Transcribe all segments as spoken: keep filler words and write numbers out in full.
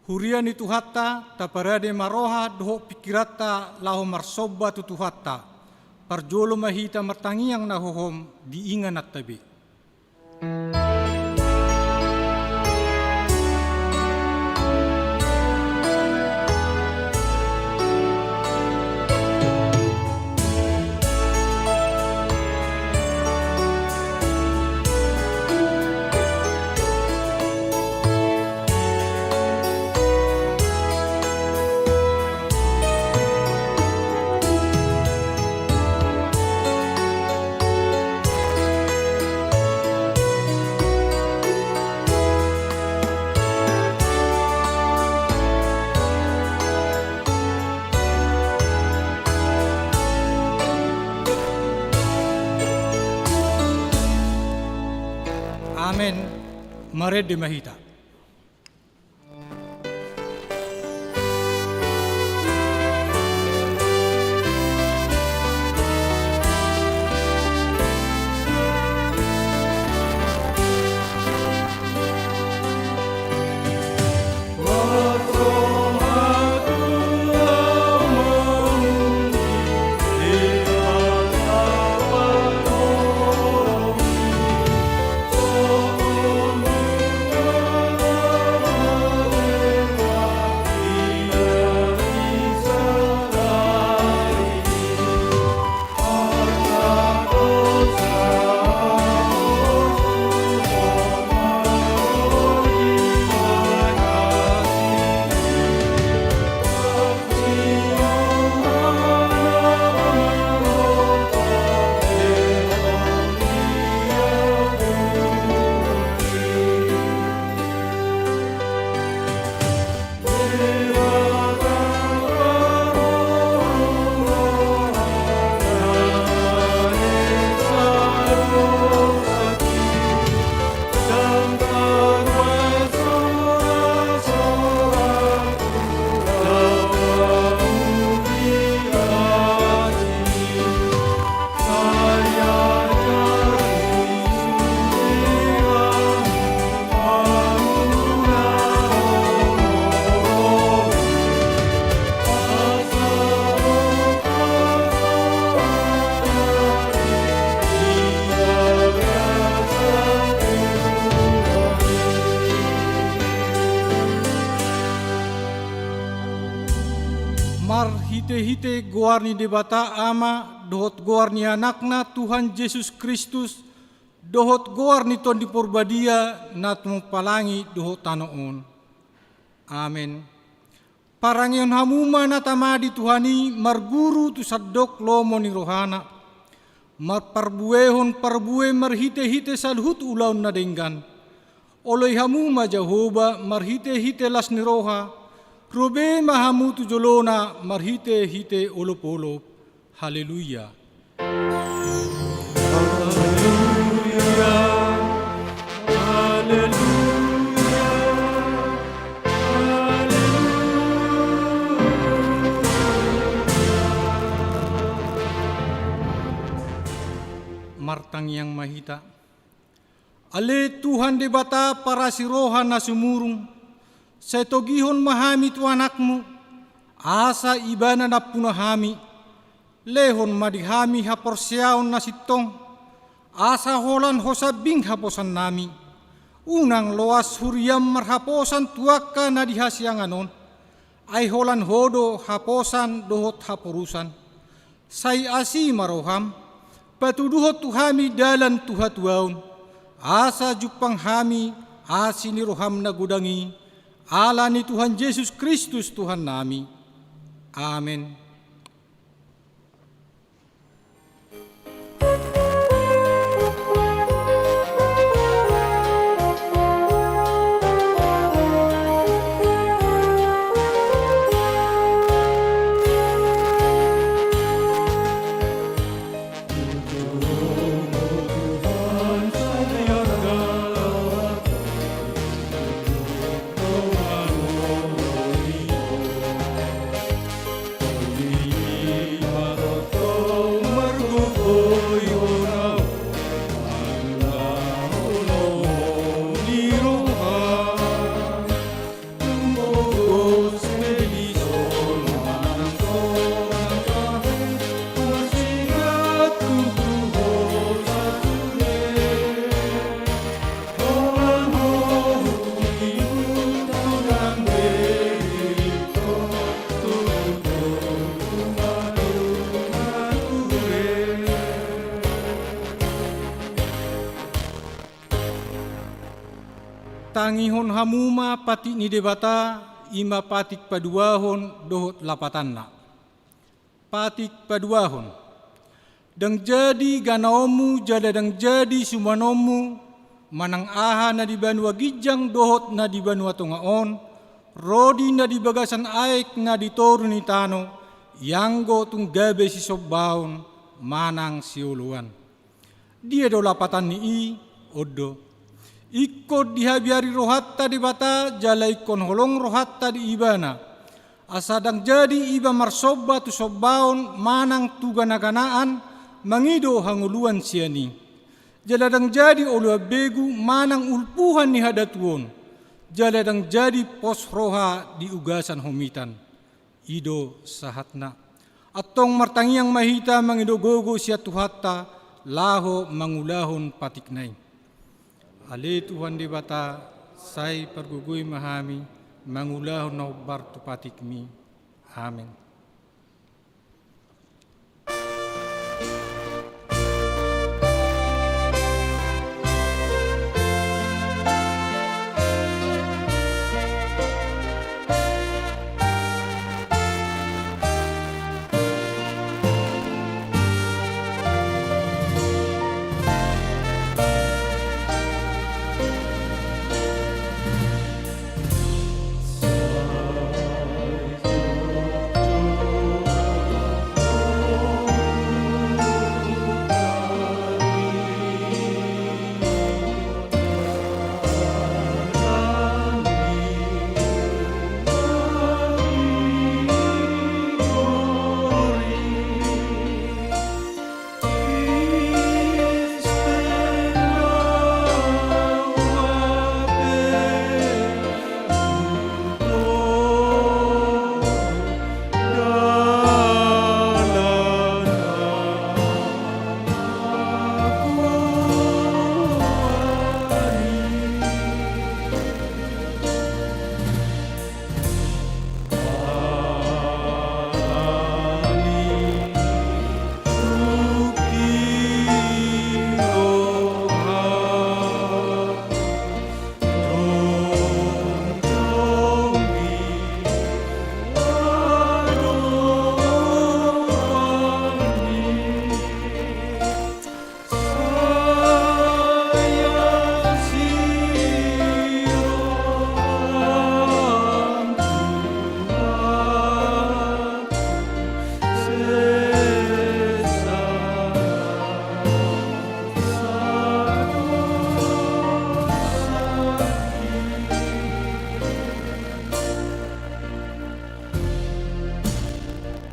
Huria ni Tuhanta, taparade ma roha dohot pingkiranta laho marsomba tu Tuhanta. Parjolo ma hita martangiang na hohom di ingananta be. Amen. Marende ma hita. Marhitehite goar ni Debata Ama, dohot goar ni Anakna Tuhan Jesus Kristus, dohot goar ni Tondi Porbadia, na tumompa langit dohot tano on. Amen. Parangehon hamu ma na tama di Tuhan i, marguru tu sandok lomo ni rohana. Marparbuehon parbue marhitehite saluhut ulaon na denggan. Oloi hamu ma Jahowa marhitehite las ni roha, ro be ma hamu tu jolona marhitehite olopolop. Haleluya. Haleluya. Haleluya. Haleluya. Martangiang ma hita. Ale Tuhan Debata parasi roha na sumurung, sai togihon ma hami tu Anakmu, asa Ibana nampuna hami, lehon ma di hami haporseaon na sintong, asa holan Ho sambing haposannami. Unang loas huriaM marhaposan tu angka na di hasiangan on, ai holan Ho do haposan dohot haporusan. Sai asi ma rohaM, patuduhon tu hami dalan tu hatuaon, asa jumpang hami asi ni rohaM na godang i, ala ni Tuhan Jesus Kristus Tuhannami. Amen. Tangihon hamu ma patik ni Debata, i ma patik paduahon dohot lapatanna. Patik paduahon. Ndang jadi ganaonmu jala ndang jadi sumanonmu, manang aha na di banua ginjang dohot na di banua tonga on, ro di na di bagasan aek na di toru ni tano, ianggo tung gabe sisombaon manang sioloan. Dia do lapatan ni i? On do. Ingkon dihabiari rohanta Debata jala ingkon holong rohanta di Ibana. Asa ndang jadi iba marsomba tu sombaon manang tu ganaganaan mangido hangoluan sian i. Jala ndang jadi oloan begu manang ulpuhan ni hadatuon. Jala ndang jadi pos roha di ugasan homitan. I do sahatna. Antong martangiang ma hita mangido gogo sian Tuhanta laho mangulahon patikna i. Ale Tuhan Debata, sai pargogoi ma hami mangulahon na hombar tu patikmi. Amen.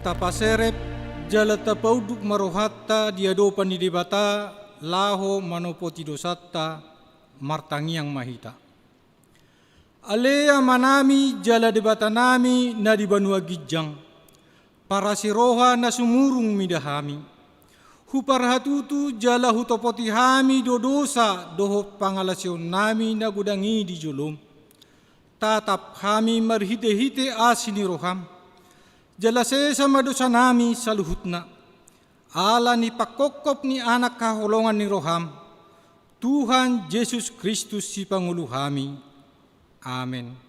Tapaserep jala tapaunduk ma rohanta di adopan ni Debata, laho manopoti dosanta, martangiang ma hita. Ale Amanami jala Debatanami na di banua ginjang, parasi roha na sumurung mida hami. Huparhatutu jala hutopoti hami do dosa dohot pangalaosionnami na godang i di jolom. Tatap hami marhitehite asi ni roham. Jala sesa ma dosanami saluhutna. Ala ni pangkophop ni Anak haholongan ni roham, Tuhan Jesus Kristus Sipangolu hami. Amen.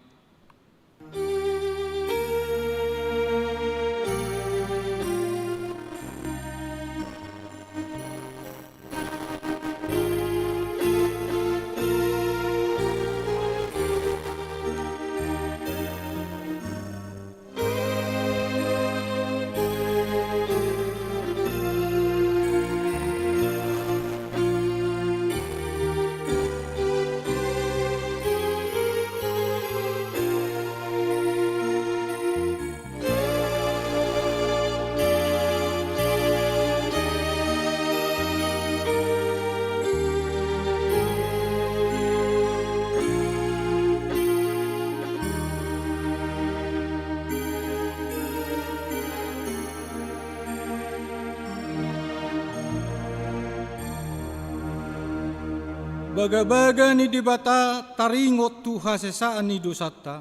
Bagabaga ni Debata taringot tu hasesaan ni dosanta.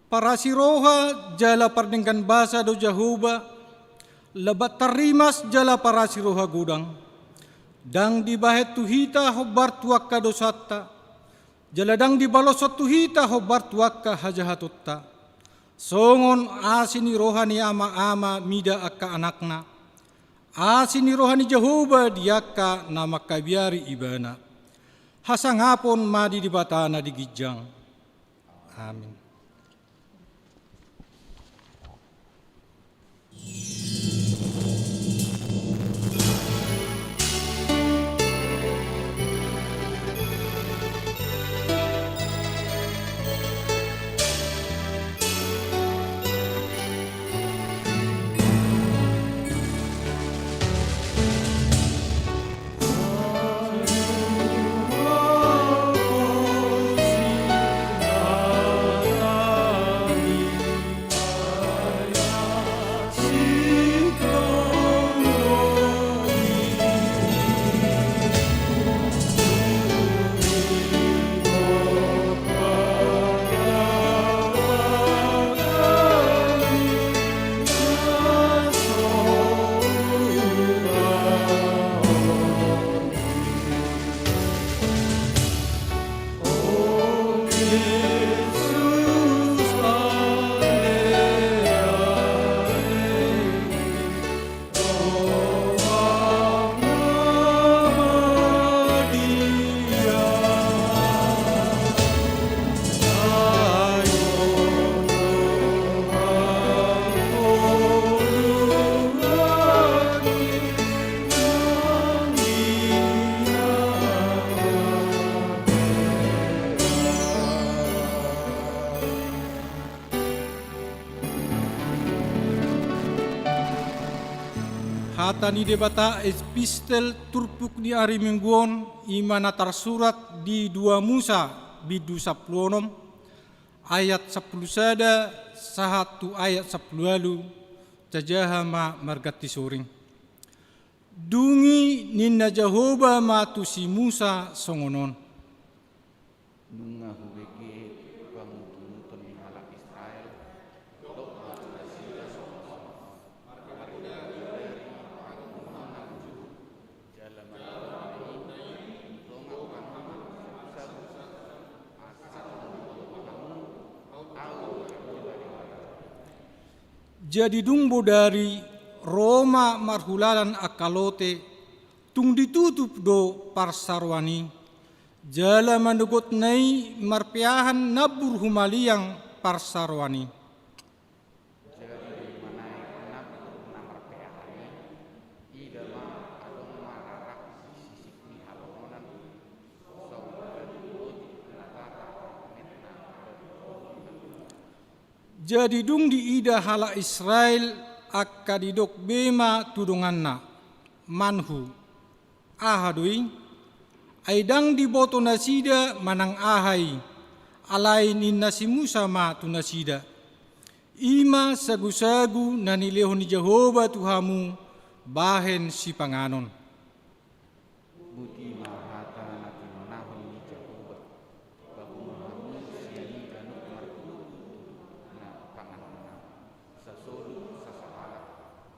Parasi roha jala pardenggan basa do Jahowa, lambat tarrimas jala parasi roha godang. Ndang dibahen tu hita hombar tu angka dosanta, Jala ndang dibaloshon tu hita hombar tu angka hajahatonta, songon asi ni roha ni ama-ama mida angka anakna, asi ni roha ni Jahowa di angka na mangkabiari ibana. Hasangapon ma di Debata na di ginjang. Amin. Hata ni Debata, epistel turpuk ni ari Minggu on, i ma na tarsurat di dua Musa, bindu sampulu onom, ayat sampulu sada sahat tu ayat sampulu ualu. Tajaha ma marganti suring. Dung i ninna Jahowa ma tu si Musa songon on. Nunga hubege pamutumuton ni halak Israel, dohot ma tu nasida songon on. Marhula-hula ma ahu, jala marhula-hula ma ahu, asa tung diboto hamu, ahu do Debata. Jadi dung bodari, ro ma marhulalan angka lote, tung ditutup do parsaroan i, jala manogotna i marpeahan nambur humaliang parsaroan i. Jadi dung manaek nambur na marpeahan i, ida ma adong ma rarak di sisik ni halongonan, songon botik-botik na tata metna. Jadi dung diida halak Israel, angka didok be ma tu donganna, manhu, aha do i? Ai ndang diboto nasida manang aha i. Alai ninna si Musa ma tu nasida, i ma sagu-sagu na nilehon ni Jahowa tu hamu bahen sipanganon. Boti ma hata na tinonahon ni Jahowa, papungu hamu sian i ganup marpulu na panganonna, sasolu sasahalak,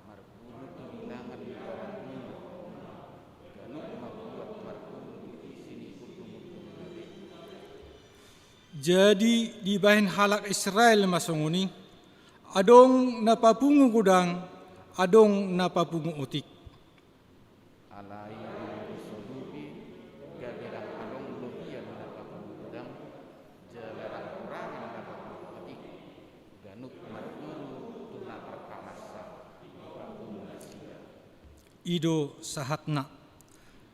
marpulu tu bilangan ni paranmu, ganup ma buat marpulu tu isi ni pundungmu na be. Jadi dibahen halak Israel ma songon i, adong na papungu godang, adong na papungu otik. Alai dung disolupi, gabe ndang adong lobian na papungu godang, jala ndang hurangen na papungu otik, ganup marpulu tu na marpamansa di papungu nasida. I do sahatna.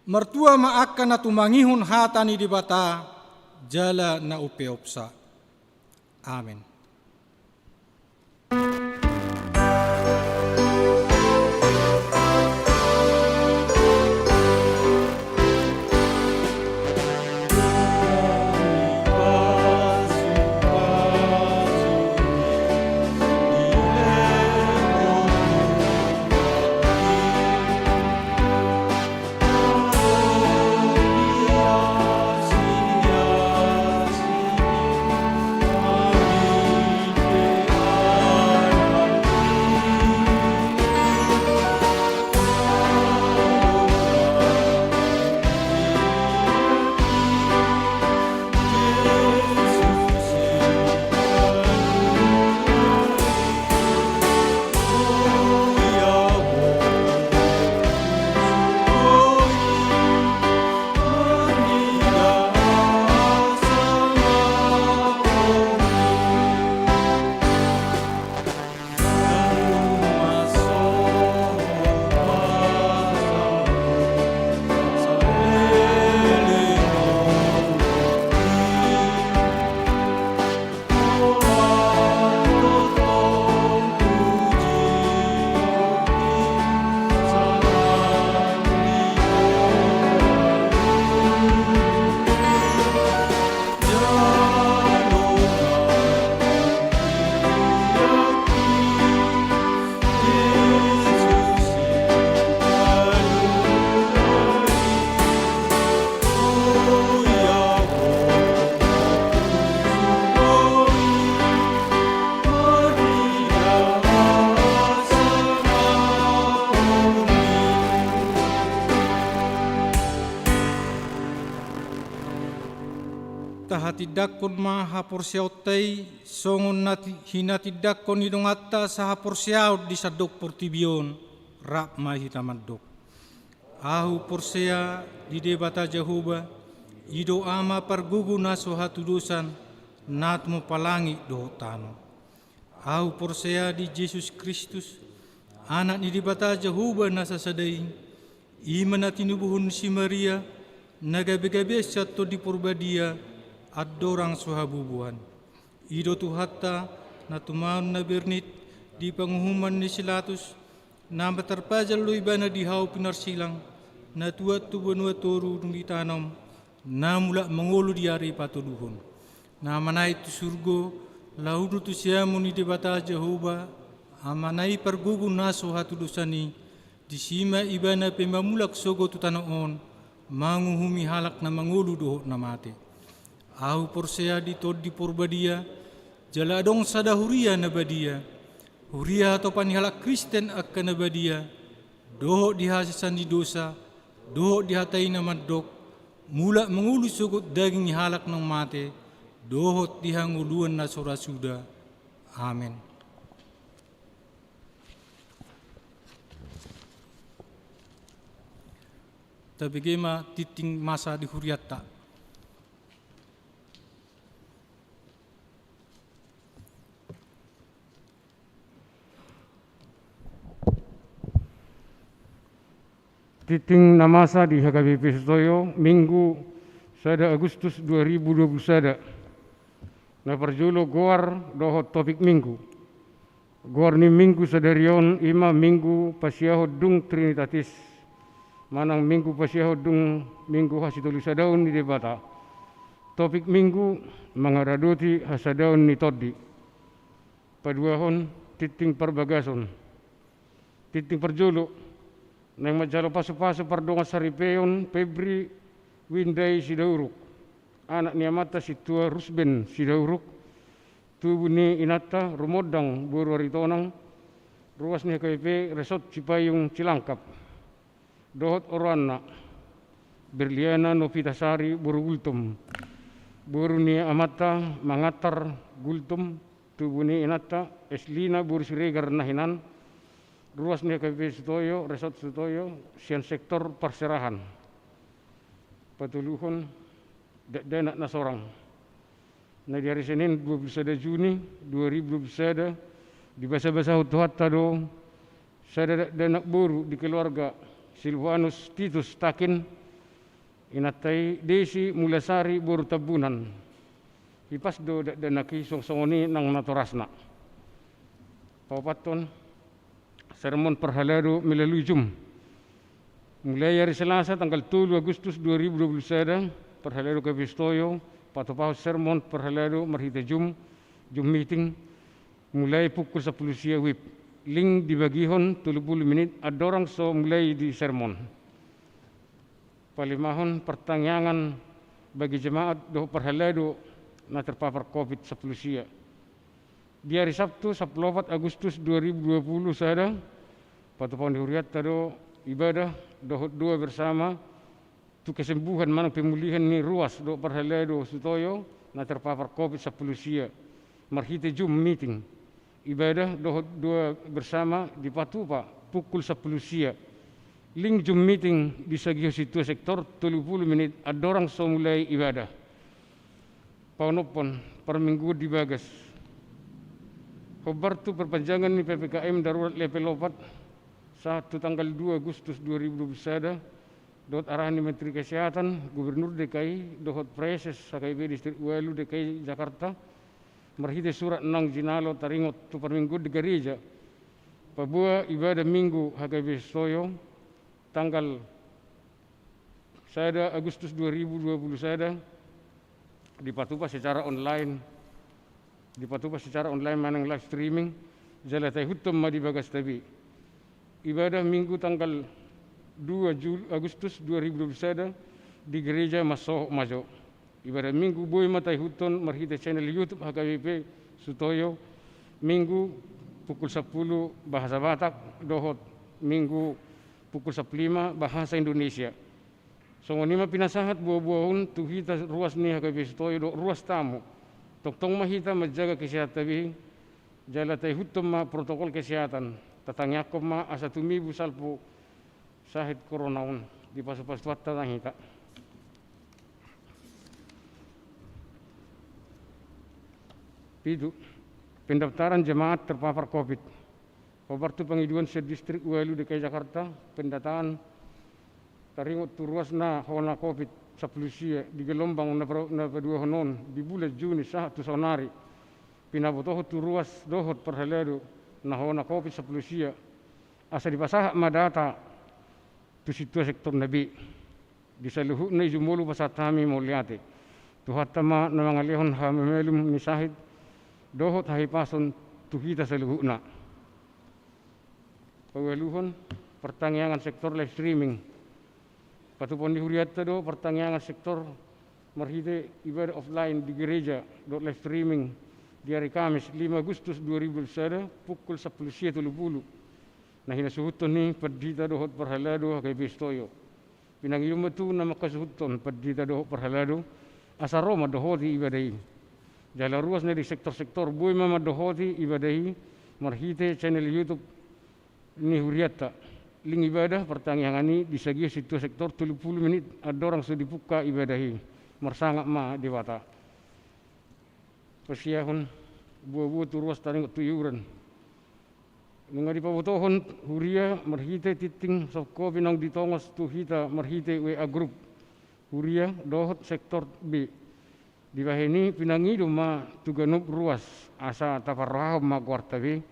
Martua ma angka na tumangihon hata ni Debata, jala na umpeopsa. Amen. Tahatindangkon ma haporseaonta i songon na ti-, hinatindangkon ni donganta sahaporseaon di sandok portibi on, rap ma hita mandok. Ahu porsea di Debata Jahowa, i do Ama pargogo na so hatudosan, na tumompa langit dohot tano. Ahu porsea di Jesus Kristus, Anak ni Debata Jahowa na sasada i, i ma na tinubuhon ni si Maria, na gabe-gabe sian Tondi Porbadia, andorang so habubuhan. I do Tuhanta, na tumaon na bernit di panguhuman ni si Latus, na tarpajal do ibana di hau pinarsilang, na tuat tu banua toru dung ditanom, na mulak mangolu di ari patoluhon. Na manaek tu surgo, laho do tu siamun ni Debata Jahowa, Amana i pargogo na so hatudosan i, disi ma ibana pe mamulak sogot tu tano on, manguhumi halak na mangolu dohot na mate. Ahu porsea di Tondi Porbadia, jala adong sada huria na badia, huria hatopan ni halak Kristen angka na badia, dohot di hasesaan ni dosa, dohot di hata i na mandok, mulak mangolu sogot daging ni halak naung mate, dohot di hangoluan na so ra suda. Amen. Tabege ma tingting masa di hurianta. Tingting na masa di H K B P Sutoyo, Minggu sada Agustus dua ribu dua puluh sada. Na parjolo, goar dohot topik Minggu. Goar ni Minggu sadari on i ma Minggu pasiahon dung Trinitatis, manang Minggu pasiahon dung Minggu hasitolusadaon ni Debata. Topik Minggu, mangaradoti hasadaon ni Tondi. Paduahon, tingting parbagason. Tingting parjolo, naeng manjalo pasupasu pardongansaripeon Febri Windai Sidauruk, anak ni amanta Sintua Rusben Sidauruk, tubu ni inanta Rumondang boru Aritonang, ruas ni H K B P Resort Cipayung Cilangkap. Dohot oroanna, Berliana Novitasari boru Gultom, boru ni amanta Mangantar Gultom, tubu ni inanta Eslina boru Siregar na hinan, ruas ni H K B P Sutoyo, Resort Sutoyo, sian sektor parserahan. Patoluhon, dakdanak na sorang. Na di ari Senin dua puluh sada Juni dua ribu dua puluh sada, dibasabasahon Tuhanta do sada dakdanak boru di keluarga Silvanus Titus Takin, inanta i Desi Mulasari boru Tambunan. Hipas do dakdanak i, songon i nang natorasna. Paopathon, sermon parhalado melalui Zoom. Mulai ari Selasa tanggal tolu Agustus dua ribu dua puluh sada, parhalado H K B P Sutoyo patupahon sermon parhalado marhite Zoom, Zoom meeting, mulai pukul sampulu sia WIB. Link dibagihon tolu pulu menit andorang so mulai di sermon. Palimahon, partangiangan bagi jemaat dohot parhalado na terpapar covid sampulu sia. Di ari Sabtu sampulu opat Agustus dua ribu dua puluh sada, patupahon di hurianta do ibadah dohot doa bersama tu kesembuhan manang pemulihan ni ruas dohot parhalado Sutoyo na terpapar covid sampulu sia, marhite Zoom meeting. Ibadah dohot doa bersama dipatupa pukul sampulu sia. Link Zoom meeting disagihon sintua sektor tolu pulu menit andorang so mulai ibadah. Paonomhon, parmingguon di bagas. Hombar tu perpanjangan ni P P K M darurat level opat sahat tu tanggal dua Agustus dua ribu dua puluh sada, dohot arahan ni Menteri Kesehatan, Gubernur D K I, dohot Praeses H K B P Distrik Walu D K I Jakarta, marhite surat naung jinalo taringot tu parmingguon di gareja, paboa ibadah Minggu H K B P Sutoyo, tanggal sada Agustus dua ribu dua puluh sada, dipatupa secara online, dipatupa secara online manang live streaming, jala taihuthon ma di bagasta be. Ibadah Minggu tanggal dua Jul-, Agustus dua ribu dua puluh sada di Gereja Mansohot Majo. Ibadah Minggu boi ma taihuthon marhite channel YouTube H K B P Sutoyo, Minggu pukul sampulu bahasa Batak, dohot Minggu pukul sampulu lima bahasa Indonesia. Songon i ma pinasahat boaboa on tu hita ruas ni H K B Sitoyo dohot ruas tamu. Tongtong ma hita manjaga kesehatan be, jala taihuthon ma protokol kesehatan. Tatangiangkon ma asa tumibu salpu sahit corona on. Dipasupasu Tuhanta ma hita. Pitu, pendaftaran jemaat terpapar covid. Hobar tu pangidoan sian Distrik Ualu D K I Jakarta, pendataan taringot tu ruas na hona covid sampulu sia di gelombang na pa-, na paduahon on di bulan Juni sahat tu saonari, pinabotohon tu ruas dohot parhalado na hona covid sampulu sia, asa dipasahat ma data tu sintua sektor na be. Di saluhutna i jumolo pasahat hami mauliate. Tuhanta ma na mangalehon hamalumaluman ni sahit dohot hahipason tu hita saluhutna. Paualuhon, partangiangan sektor live streaming. Patupaon ni hurianta do partangiangan sektor marhite ibadah offline di gereja dohot live streaming di ari Kamis lima Agustus dua ribu dua puluh sada pukul sampulu sia tolu pulu. Na hinasuhuthon ni pandita dohot parhalado H K B Sitoyo. Pinangido ma tu na manghasuhuthon pandita dohot parhalado asa ro mandohoti ibadah i. Jala ruas na di sektor-sektor boi ma mandohoti ibadah i marhite channel YouTube ni hurianta. Link ibadah partangiangan i disagihon sintua sektor tolu pulu menit andorang so dibuka ibadah i. Marsangap ma Debata. Pasiahon boaboa tu ruas taringot tu iuran. Nunga dipabotohon huria marhite tingting soft copy naung ditongos tu hita marhite W A group huria dohot sektor B. Dibahen i pinangido ma tu ganup ruas asa taparrohahon ma goarta be.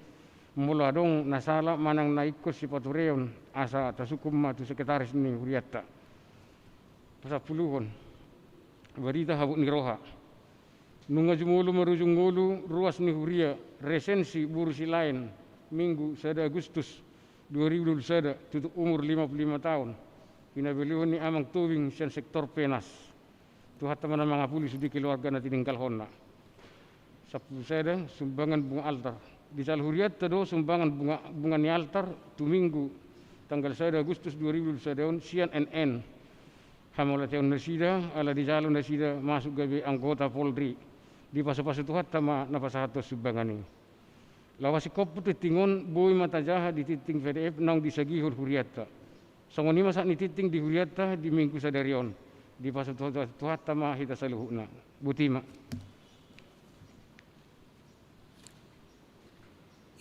Molo adong na sala manang na ingkon sipatureon asa tasungkun ma tu sekretaris ni hurianta. Pasampuluhon, barita habot ni roha. Nunga jumolo marujung ngolu ruas ni huria Resensi Boru Silaen, Minggu sada Agustus dua ribu dua puluh sada, tutup umur lima puluh lima taon. Pinabelehon ni Amang Tobing sian sektor Penas. Tuhanta ma na mangapuli sude keluarga na tininggalhonna. Sampulu sada, sumbangan bunga altar. Dijalo hurianta do sumbangan bunga, bunga ni altar tu Minggu tanggal sada Agustus dua ribu dua puluh sada on sian N N. Hamauliateon nasida ala dijalo nasida masuk gabe anggota Polri. Dipasupasu Tuhanta ma na pasahathon sumbangan i. Laho singkop tingting on boi ma tajaha di tingting P D F naung disagihon hurianta. Songon i ma sahat ni tingting di hurianta di Minggu sadari on. Dipasupasu Tuhanta ma hita saluhutna. Boti ma.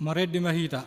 Marende ma hita.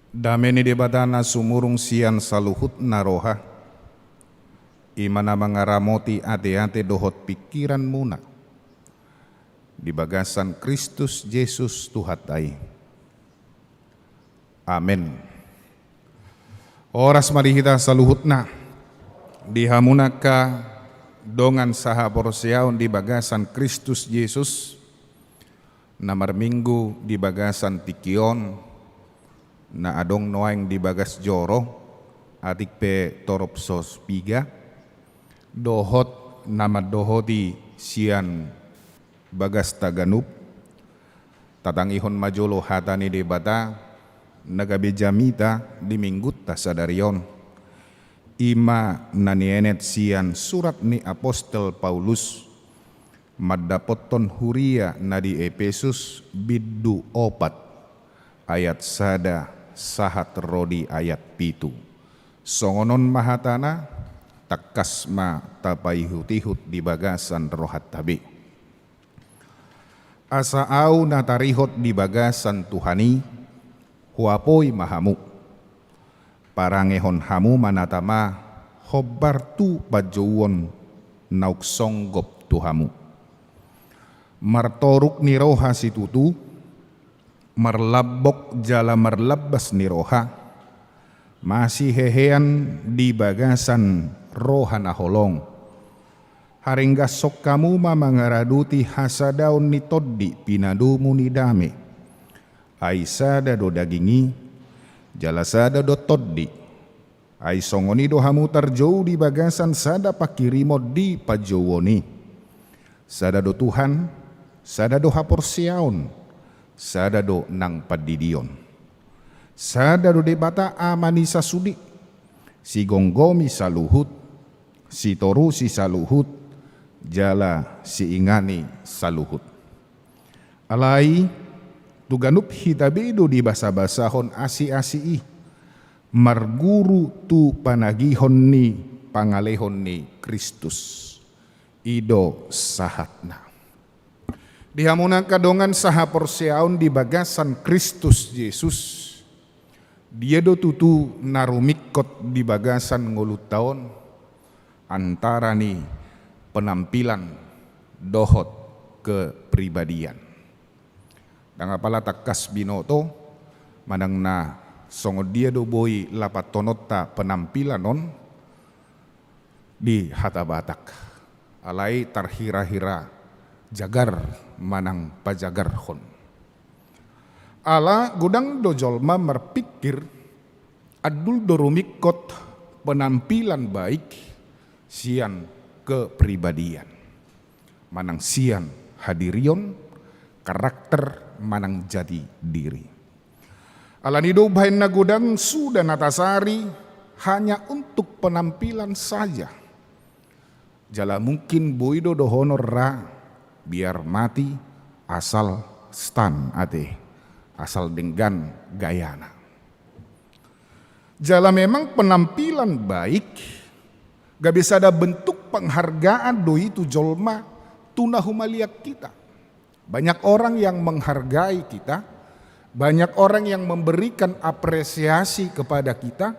Dame ni Debata na sumurung sian saluhutna roha, i ma na mangaramoti ateate dohot pingkiranmuna di bagasan Kristus Jesus Tuhanta i. Amen. Horas ma di hita saluhutna, di hamu na angka dongan sahaporseaon di bagasan Kristus Jesus, na marminggu di bagasan tingki on, na adong nuaeng di bagas joro, atik pe torop so piga, dohot na mandohoti sian bagasta ganup, tatangihon ma jolo hata ni Debata, na gabe jamita di minggunta sadari on. I ma na nienet sian surat ni apostel Paulus, mandapothon huria na di Epesus bindu opat, ayat sada sahat ro di ayat pitu. Songon on ma hatana, tangkas ma tapaihutihut di bagasan rohanta be. Asa ahu na tarihot di bagasan Tuhan i, huapoi ma hamu. Parangehon hamu ma na tama hombar tu panjouon naung songgop tu hamu. Martoruk ni roha situtu, marlambok jala marlambas ni roha, masihehean di bagasan roha na holong. Haringgashon hamu ma mangaradoti hasadaon ni Tondi pinadomu ni dame. Ai sada do daging i, jala sada do Tondi. Ai songon i do hamu tarjou di bagasan sada panghirimon di panjouon i. Sada do Tuhan, sada do haporseaon, sada do nang pandidion. Sada do Debata Ama ni sasude, sigomgomi saluhut, sitorusi saluhut, jala siingani saluhut. Alai, tu ganup hita be do dibasabasahon asiasi i, marguru tu panagihon ni pangalehon ni Kristus. I do sahatna. Di hamu na angka dongan sahaporseaon di bagasan Kristus Jesus, dia do tutu na rumingkot di bagasan ngolunta on antara ni penampilan dohot kepribadian. Ndang apala tangkas binoto manang na songon dia do boi lapathononta penampilan on di hata Batak. Alai tarhirahira jagar manang pajagarhon. Ala godang do jolma marpingkir, andul do rumingkot penampilan baik sian kepribadian. Manang sian hadirion, karakter manang jati diri. Alani do umbahen na godang suda na tasari hanya untuk penampilan saja. Jala mungkin boi do dohonon ra biar mati asal stan ate, asal denggan gayana. Jala memang penampilan baik gabe sada bentuk penghargaan do i tu jolma tu na humaliang hita. Banyak orang yang menghargai kita, banyak orang yang memberikan apresiasi kepada kita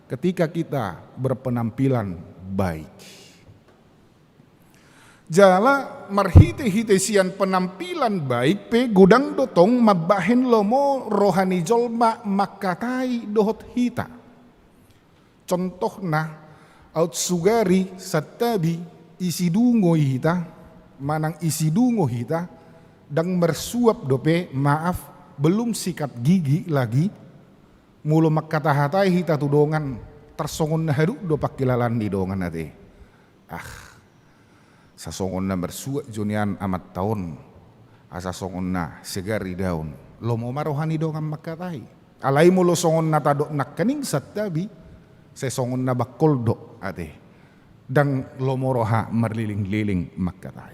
ketika kita berpenampilan baik. Jala marhitehite sian penampilan baik pe godang do tong mambahen lomo roha ni jolma mangkatai dohot hita. Contohna, aut sugari santabi isi dungo hita, manang isi dungo hita, ndang marsuap dope, maaf, belum sikat gigi lagi, molo mangkatahatai hita tu dongan, tarsongon na haduk do pangkilalaan ni dongan ate. Ah, sasongon na marsuat jo nian amanta on, asa songon na segar idaon. Lomo ma roha ni dongan mangkatai. Alai molo songon na tadok nangkaning santabi, sai songon na bangkol do ate. Ndang lomo roha marlilingliling mangkatai.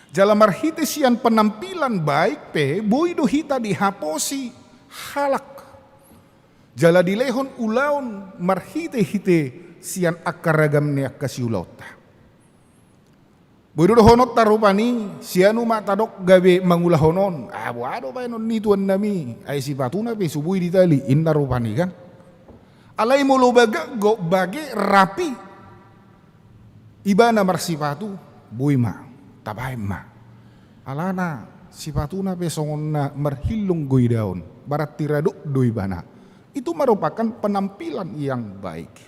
Jala marhite sian penampilan baik pe boi do hita dihaposi halak. Jala dilehon ulaon marhitehite sian angka ragam ni angka siulaonta. Boi do dohononta rupani, sian uma tadok gabe mangulahon on. Ah, boha do baenon ni tuannami? Ai sipatuna pe so boi ditali, inna rupani kan. Alai molo bage, bage rapi ibana marsipatu, boi ma, tabaen ma. Alana sipatuna pe songon na marhillong goidaon, barat tiradok do ibana. Itu merupakan penampilan yang baik.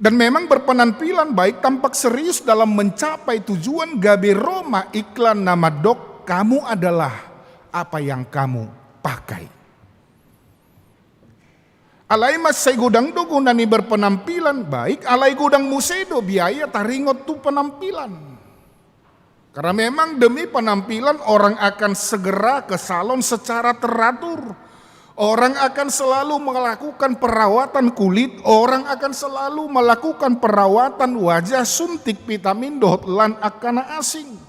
Dan memang berpenampilan baik tampak serius dalam mencapai tujuan gabe ro ma iklan na mandok, "Kamu adalah apa yang kamu pakai." Alai mansai godang do guna ni berpenampilan baik, alai godang muse do biaya taringot tu penampilan. Karena memang demi penampilan orang akan segera ke salon secara teratur. Orang akan selalu melakukan perawatan kulit, orang akan selalu melakukan perawatan wajah, suntik vitamin dohot lan angka na asing.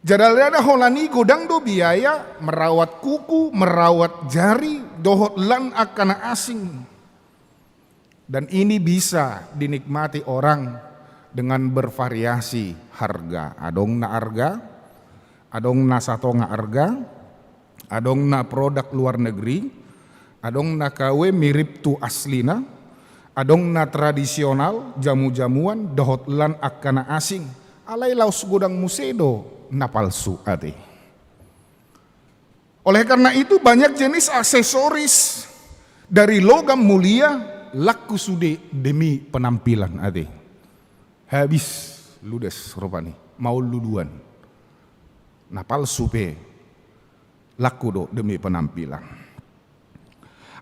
Jala ndada holan i godang do biaya merawat kuku, merawat jari, dohot lan angka na asing. Dan ini bisa dinikmati orang dengan bervariasi harga. Adong na arga, adong na satonga arga, adong na produk luar negeri, adong na K W mirip tu aslina, adong na tradisional, jamu-jamuan, dohot lan angka na asing. Alai laos godang muse do na palsu ate. Oleh karena itu, banyak jenis aksesoris dari logam mulia laku sude demi penampilan ate. Habis ludes rupani, maol luduan. Na palsu pe laku do demi penampilan.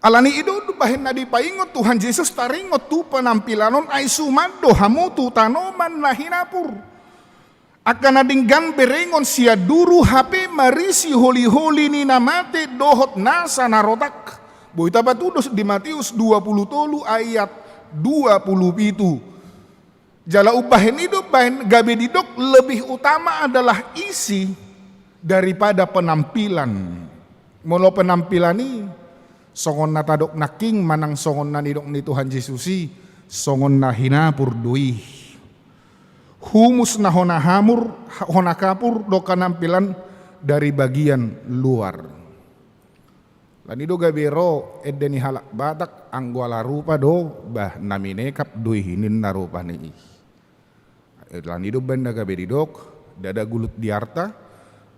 Alani i do bahen na dipaingot Tuhan Jesus taringot tu penampilan on, ai suman do hamu tu tanoman na hinapur. Angka na denggan berengon sian duru hape marisi holi-holi ni na mate dohot nasa na rotak. Boi tapatudos di Matius dua pulu tolu ayat dua pulu pitu. Jala umbahen i do bahen gabe didok lebih utama adalah isi daripada penampilan. Molo penampilan i songon na tadok nangkin manang songon na nidok ni Tuhan Jesus i, songon na hinapur do i. Humus na hona hamur, hona kapur do penampilan dari bagian luar. Alani do gabe ro ende ni halak Batak, anggo ala rupa do, bah, na minekap do i ninna rupani i. Alani do bahen na gabe didok, ndada gulut di arta,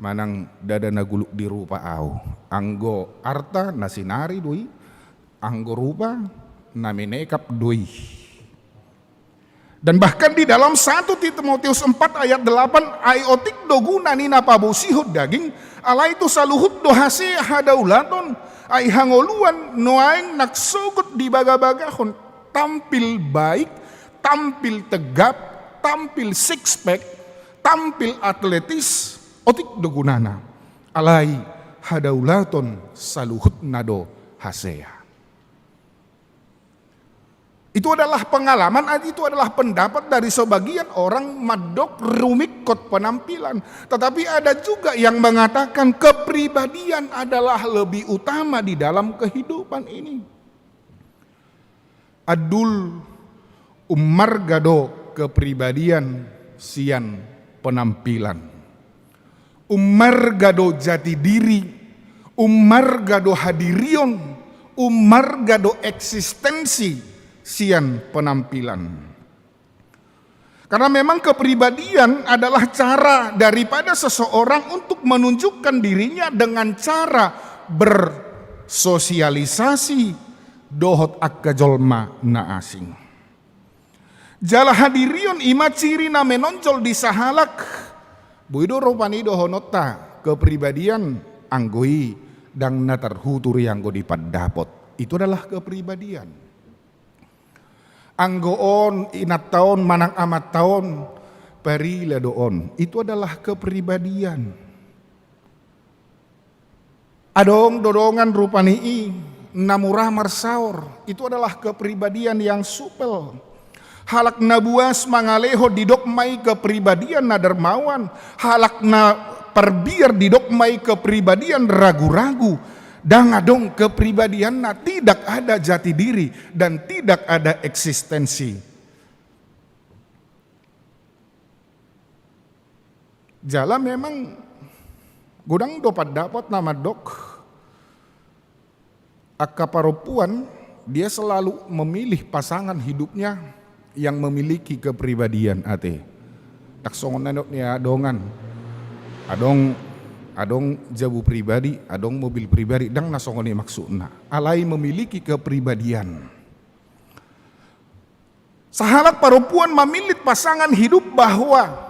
manang ndada na gulut di rupa au. Anggo arta na sinari do i, anggo rupa na minekap do i. Dan bahkan di dalam satu Timotius empat ayat delapan, ai otik do guna ni na pabosihon daging, alai tu saluhut do hasea hadaulaton, ai hangoluan, nuaeng nang sogot dibagabagahon, tampil baik, tampil tegap, tampil six pack, tampil atletis, otik do gunana. Alai hadaulaton saluhutna do hasea. Itu adalah pengalaman, itu adalah pendapat dari sebagian orang mandok rumingkot penampilan. Tetapi ada juga yang mengatakan kepribadian adalah lebih utama di dalam kehidupan ini. Andul, ummarga do kepribadian sian penampilan. Ummarga do jati diri, ummarga do hadirion, ummarga do eksistensi sian penampilan. Karena memang kepribadian adalah cara daripada seseorang untuk menunjukkan dirinya dengan cara bersosialisasi dohot angka jolma na asing. Jala hadirion i ma ciri na menonjol di sahalak. Boi do rupani dohononta kepribadian anggo i ndang na tarhuturi anggo di pandapot. Itu adalah kepribadian. Anggo on, inanta on, manang amanta on, parila do on. Itu adalah kepribadian. Adong do dongan rupani i na mura marsaor, itu adalah kepribadian yang supel. Halak na buas mangalehon didok ma i kepribadian na dermawan, halak na parbiar didok ma i kepribadian ragu-ragu. Ndang adong kepribadianna, tidak ada jati diri dan tidak ada eksistensi. Jala memang godang do pandapat na mandok angka parompuan dia selalu memilih pasangan hidupnya yang memiliki kepribadian ate. Ndang songon na nidok ni dongan, adong, adong jabu pribadi, adong mobil pribadi, ndang na songon i maksudna. Alai memiliki kepribadian. Sahalak parompuan mamillit pasangan hidup bahwa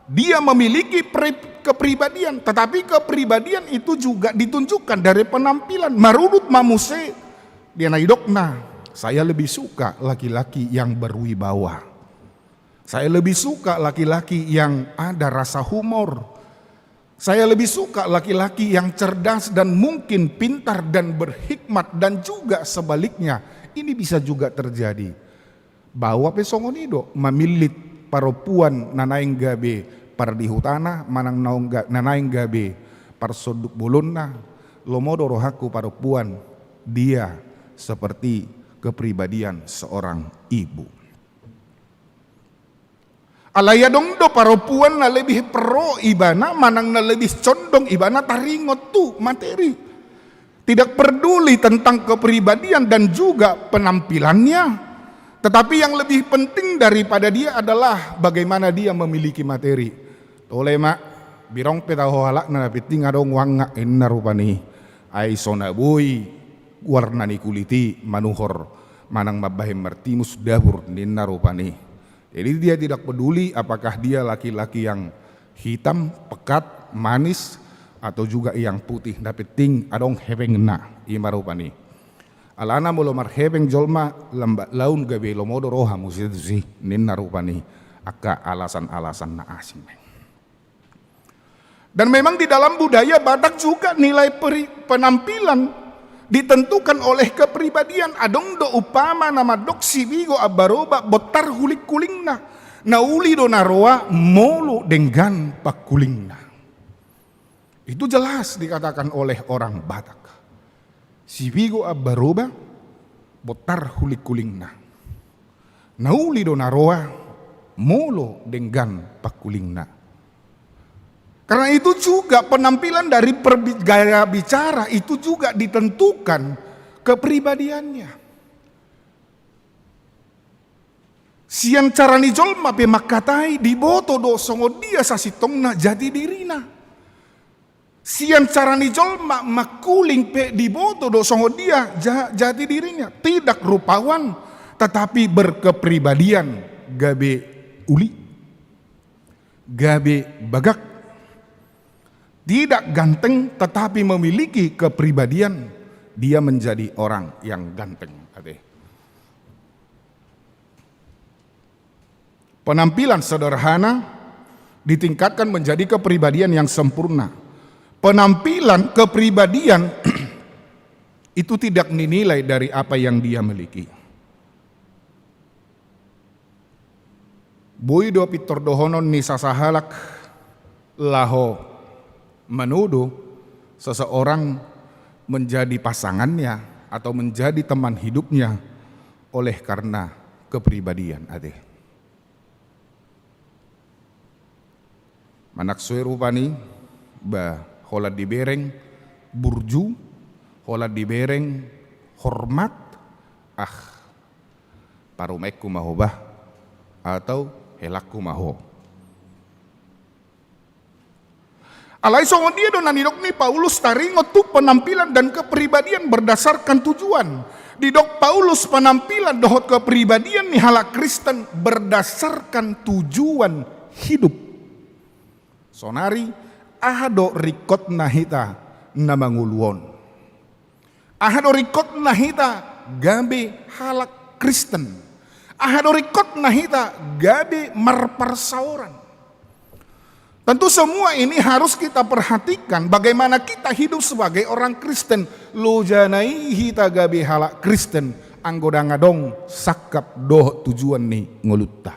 dia memiliki pri-, kepribadian, tetapi kepribadian itu juga ditunjukkan dari penampilan. Marudut ma muse dia na nidokna, saya lebih suka laki-laki yang berwibawa. Saya lebih suka laki-laki yang ada rasa humor. Saya lebih suka laki-laki yang cerdas dan mungkin pintar dan berhikmat, dan juga sebaliknya. Ini bisa juga terjadi. Baoa pe songon i do, mamillit parompuan na naeng gabe pardihutana manang naung ga-, na naeng gabe parsonduk bolonna. Lomo do rohangku parompuan, dia seperti kepribadian seorang ibu. Alai adong do parompuan na lebih pro ibana manang na lebih condong ibana taringot tu materi. Tidak peduli tentang kepribadian dan juga penampilannya, tetapi yang lebih penting daripada dia adalah bagaimana dia memiliki materi. Tole ma, birong pe taho halakna, na penting adong uangna, ninna rupani. Ai so na boi warna ni kulit i manuhor manang mambahen martimus dapur, ninna rupani. Jadi dia tidak peduli apakah dia laki-laki yang hitam, pekat, manis, atau juga yang putih. Na penting adong hepengna, i ma rupani. Alana molo marhepeng jolma, lambat laun gabe lomo do roha muse tusi, ninna rupani. Angka alasan-alasan na asing. Dan memang di dalam budaya Batak juga nilai peri-, penampilan ditentukan oleh kepribadian. Adong do umpama na mandok sibigo ambaroba bontar hulikkulingna, na uli do na roa molo denggan pangkulingna. Itu jelas dikatakan oleh orang Batak. Sibigo ambaroba bontar hulikkulingna, na uli do na roa molo denggan pangkulingna. Karena itu juga penampilan dari perbi-, gaya bicara itu juga ditentukan kepribadiannya. Sian cara ni jolma pe mangkatai diboto do songon dia sasintongna jati dirina. Sian cara ni jolma mangkuling pe diboto do songon dia ja-, jati dirina. Tidak rupawan, tetapi berkepribadian, gabe uli, gabe bagak. Tidak ganteng, tetapi memiliki kepribadian, dia menjadi orang yang ganteng. Ate. Penampilan sederhana ditingkatkan menjadi kepribadian yang sempurna. Penampilan, kepribadian itu tidak dinilai dari apa yang dia miliki. Boi do pintor dohonon ni sasahalak laho manodo seseorang menjadi pasangannya atau menjadi teman hidupnya oleh karena kepribadian, ate. Manang so i rupani, ba, holan dibereng burju, holan dibereng hormat, ah, parumaenku ma ho, bah, atau helangku ma ho. Alai songon dia do na nidok ni Paulus taringot tu penampilan dan kepribadian berdasarkan tujuan. Didok Paulus penampilan dohot kepribadian ni halak Kristen berdasarkan tujuan hidup. Sonari, aha do ringkotna hita na mangolu on? Aha do ringkotna hita gabe halak Kristen? Aha do ringkotna hita gabe marparsaoran? Tentu semua ini harus kita perhatikan bagaimana kita hidup sebagai orang Kristen. Lojana i hita gabe halak Kristen anggo ndang adong sangkap dohot tujuan ni ngolunta.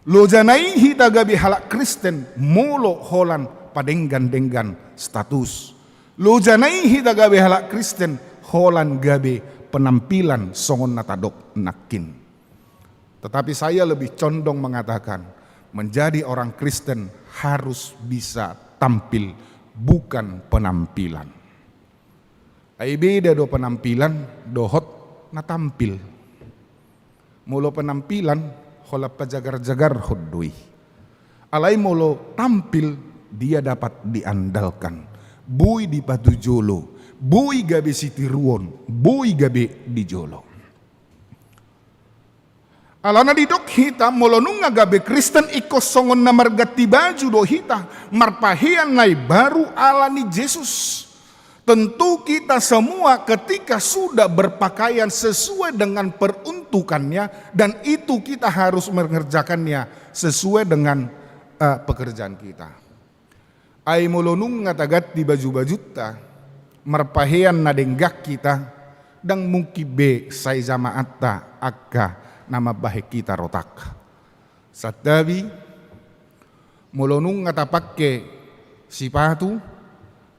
Lojana i hita gabe halak Kristen molo holan padenggan-denggan status. Lojana i hita gabe halak Kristen holan gabe penampilan songon na tadok nangkin. Tetapi saya lebih condong mengatakan, menjadi orang Kristen harus bisa tampil, bukan penampilan. Ai beda do penampilan dohot na tampil. Molo penampilan, holan pajagar-jagarhon do i. Alai molo tampil, dia dapat diandalkan. Boi dipatujolo, boi gabe sitiruon, boi gabe di jolo. Alana didok hita, molo nunga gabe Kristen, ingkon songon na marganti baju do hita, marpahean na imbaru ala ni Jesus. Tentu kita semua ketika sudah berpakaian sesuai dengan peruntukannya, dan itu kita harus mengerjakannya sesuai dengan, eh, pekerjaan kita. Ai molo nunga taganti baju-bajunta, marpahean na denggan hita, ndang mungkin be sai jamaatta angka na mambahen hita rotak. Santabi, molo nunga tapangke sipatu,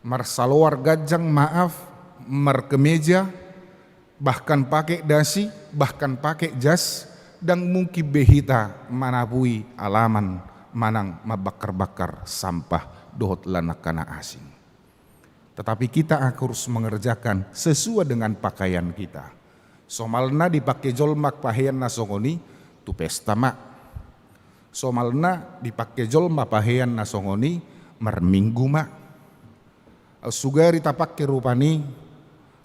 marsaloar ganjang, maaf, markemeja, bahkan pake dasi, bahkan pake jas, ndang mungkin be hita manapui alaman manang mambakar-bakar sampah dohot lan angka na asing. Tetapi kita harus mengerjakan sesuai dengan pakaian kita. Somalna dipangke jolma pahean na songon i tu pesta ma. Somalna dipangke jolma pahean na songon i marminggu ma. Sugari tapangke rupani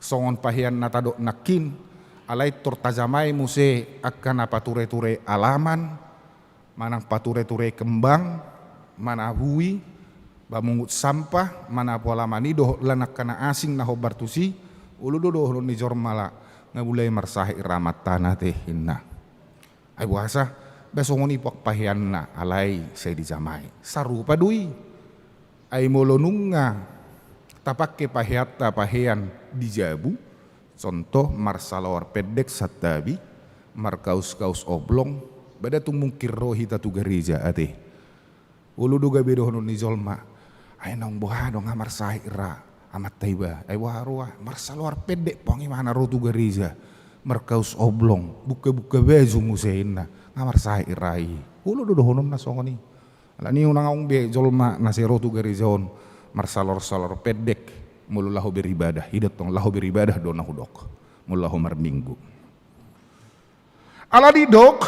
songon pahean na tadok nangkin, alai tor tajamai muse angka na pature-ture alaman, manang pature-ture kembang, manapui, pamungut sampah, manapu alaman i dohot lan angka na asing na hombar tusi, olo do dohonon ni jolma, ala nga mulai marsahit ra amantana te, ninna. Ai boasa, ba songon i pangpaheanna, alai sai dijamai. Sarupa do i. Ai molo nunga tapangke paheanta pahean di jabu, contoh marsaloar pendek santabi, markaus-kaus oblong, ba nda tung mungkin ro hita tu gareja ate. Olo do gabe dohonon ni jolma, ai naung boha do nga marsahit ra amanta iba, ai boha roa, marsaloar pendek pang imana ro tu gareja, markaus oblong, bungka-bungka baju muse, ninna, nga marsahit ra i. Olo do dohononna songon i. Alani unang adong be jolma na sai ro tu gareja on marsaloar-saloar pendek molo laho beribadah, i do tong laho beribadah do na hudok, molo laho marminggu. Ala didok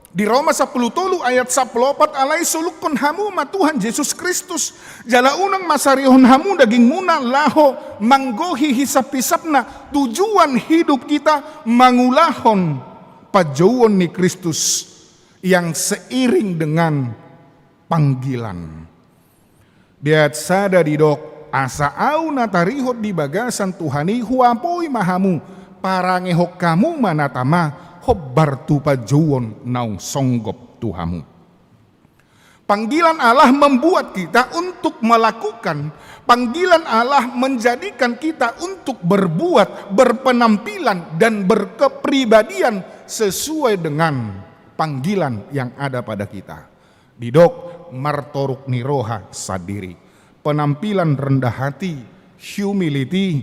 di Roma sampulu tolu ayat sampulu opat, alai solukkon hamu ma Tuhan Jesus Kristus, jala unang ma sarihon hamu dagingmuna laho manggohi hisap-hisapna, tujuan hidup kita mangulahon panjouon ni Kristus yang seiring dengan panggilan. Di ayat sada didok, asa ahu na tarihot di bagasan Tuhan i huapoi ma hamu, parangehon hamu ma na tama, hombar tu panjouon naung songgop tu hamu. Panggilan Allah membuat kita untuk melakukan, panggilan Allah menjadikan kita untuk berbuat, berpenampilan, dan berkepribadian sesuai dengan panggilan yang ada pada kita. Didok martoruk ni roha sandiri. Penampilan rendah hati, humility,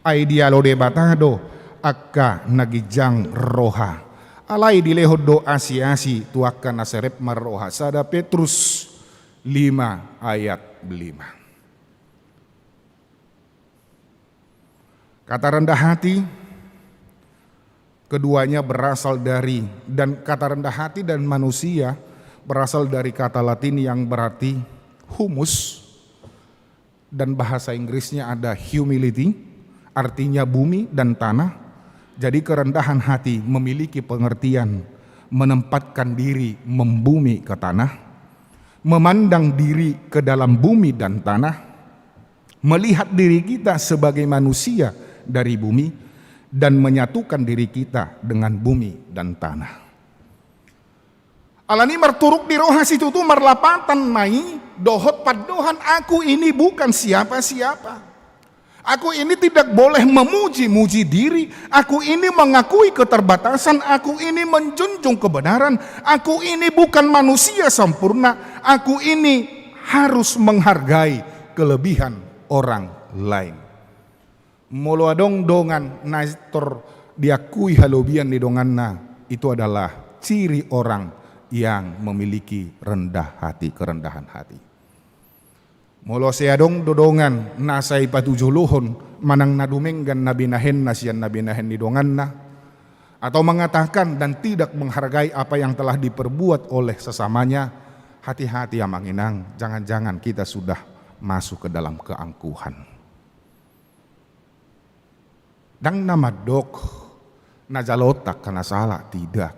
ai dialo Debata do angka na ginjang roha. Alai dilehon do asi-asi tu angka na serep marroha. Sada Petrus lima ayat lima. Kata rendah hati, keduanya berasal dari, dan kata rendah hati dan manusia berasal dari kata Latin yang berarti humus, dan bahasa Inggrisnya ada humility, artinya bumi dan tanah. Jadi kerendahan hati memiliki pengertian menempatkan diri membumi ke tanah, memandang diri ke dalam bumi dan tanah, melihat diri kita sebagai manusia dari bumi, dan menyatukan diri kita dengan bumi dan tanah. Alani martoruk ni roha situtu marlapatan ma i dohot pandohan, aku ini bukan siapa-siapa. Aku ini tidak boleh memuji-muji diri. Aku ini mengakui keterbatasan. Aku ini menjunjung kebenaran. Aku ini bukan manusia sempurna. Aku ini harus menghargai kelebihan orang lain. Molo adong dongan na tor diakui halobian ni donganna, itu adalah ciri orang yang memiliki rendah hati, kerendahan hati. Molo sai adong do dongan na sai patujolohon manang na dumenggan na binahenna sian na binahen ni donganna, atau mengatakan dan tidak menghargai apa yang telah diperbuat oleh sesamanya, hati-hati amang inang, jangan-jangan kita sudah masuk ke dalam keangkuhan. Ndang na mandok na jaloonta angka na sala, tidak.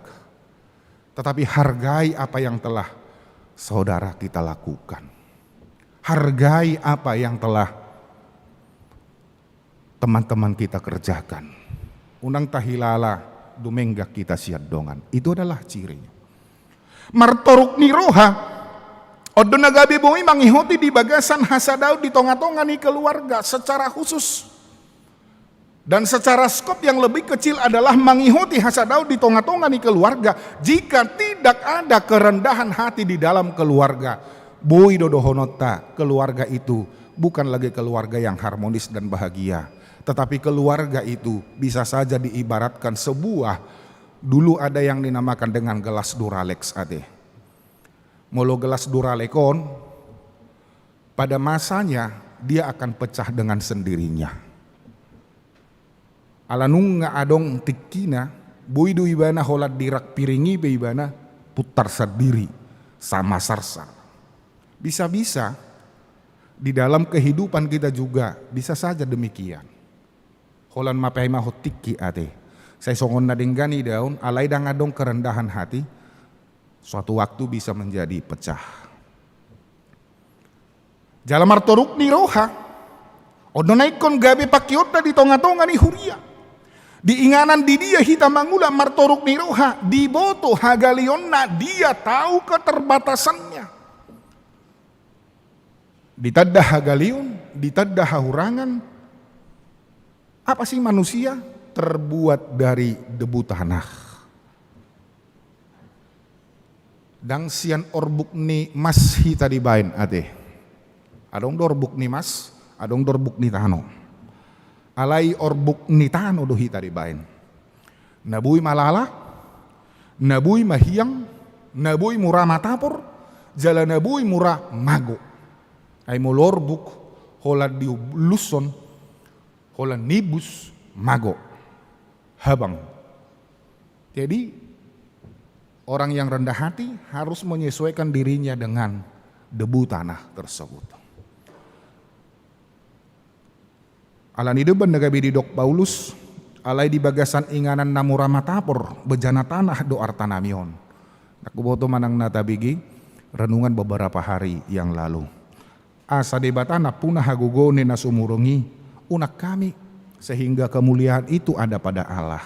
Tetapi hargai apa yang telah saudara kita lakukan. Hargai apa yang telah teman-teman kita kerjakan. Unang tahilala dumenggan hita sian dongan. Itu adalah cirinya. Martoruk ni roha. On do na gabe boi mangihoti di bagasan hasadaon di tonga-tonga ni keluarga secara khusus. Dan secara skop yang lebih kecil adalah mangihoti hasadaon di tonga-tonga ni keluarga. Jika tidak ada kerendahan hati di dalam keluarga, boi do dohononta, keluarga itu bukan lagi keluarga yang harmonis dan bahagia. Tetapi keluarga itu bisa saja diibaratkan sebuah, dulu ada yang dinamakan dengan gelas Duralex ate. Molo gelas Duralex on, pada masanya dia akan pecah dengan sendirinya. Ala nunga adong tingkina, boi do ibana holan dirak piring i pe ibana putar sandiri, sama sarsa. Bisa-bisa di dalam kehidupan kita juga bisa saja demikian. Holan mapaima ho tingki ate. Sai songon na denggan idaon, alai ndang adong kerendahan hati, suatu waktu bisa menjadi pecah. Jala martoruk ni roha, on do na ingkon gabe pangkeonta di tonga-tonga ni huria. Di inganan di dia hita mangula martoruk ni roha, diboto hagaleonna, dia tahu keterbatasannya. Ditanda hagaleon, ditanda hahurangan. Apa sih manusia? Terbuat dari debu tanah. Ndang sian orbuk ni mas hita dibaen ate. Adong do orbuk ni mas, adong do orbuk ni tano. Alai orbuk ni tano do hita dibaen. Na boi malala, na boi mahiang, na boi mura matapor, jala na boi mura mago. Ai molo orbuk, holan diulushon, holan nibus, mago, habang. Jadi orang yang rendah hati harus menyesuaikan dirinya dengan debu tanah tersebut. Alani do umbahen na gabe didok Paulus, alai di bagasan inganan na mura matapor, bejana tanah do artanami on. Ndang huboto manang na tabege renungan beberapa hari yang lalu. Asa Debata nampuna hagogoon ni na sumurung i, unang hami, sehingga kemuliaan itu ada pada Allah.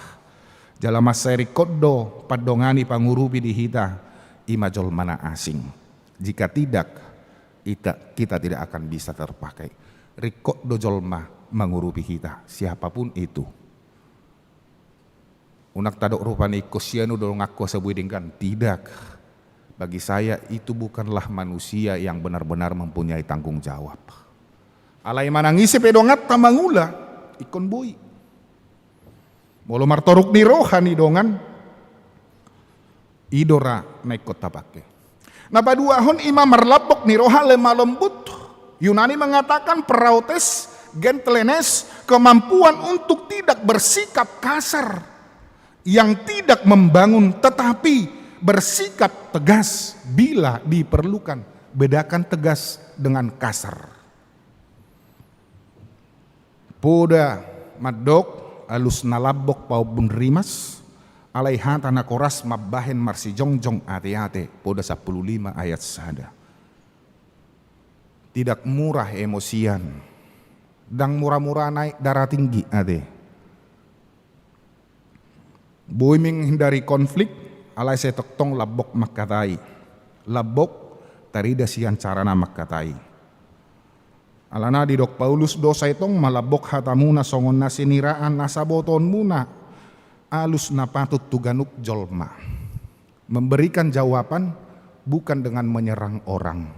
Jala mansai ringkot do pandongani, pangurupi di hita, i ma jolma na asing. Jika tidak, ita, kita tidak akan bisa terpakai. Ringkot do jolma mangurupi hita, siapapun itu. Unang tadok rupani ingkon sian donganku asa boi denggan, tidak. Bagi saya itu bukanlah manusia yang benar-benar mempunyai tanggung jawab. Alai manang ise pe donganta mangula, ingkon boi. Molo martoruk ni roha ni dongan, i do ra na ingkon tapake. Na paduahon i ma marlambok ni roha, lemah lembut. Yunani mengatakan prautes, gentleness, kemampuan untuk tidak bersikap kasar, yang tidak membangun, tetapi bersikap tegas bila diperlukan. Bedakan tegas dengan kasar. Poda mandok, alus na lambok paombun rimas, alai hata na koras mambahen marsijongjong ateate, Poda sampulu lima ayat sada. Tidak murah emosian, ndang mura-mura naik darah tinggi ate. Boi menghindari konflik, alai sai tongtong lambok mangkatai. Lambok tarida sian carana mangkatai. Alana didok Paulus do, sai tong ma lambok hatamuna songon na siniraan, asa botoonmuna alus na patut tu ganup jolma. Memberikan jawaban bukan dengan menyerang orang,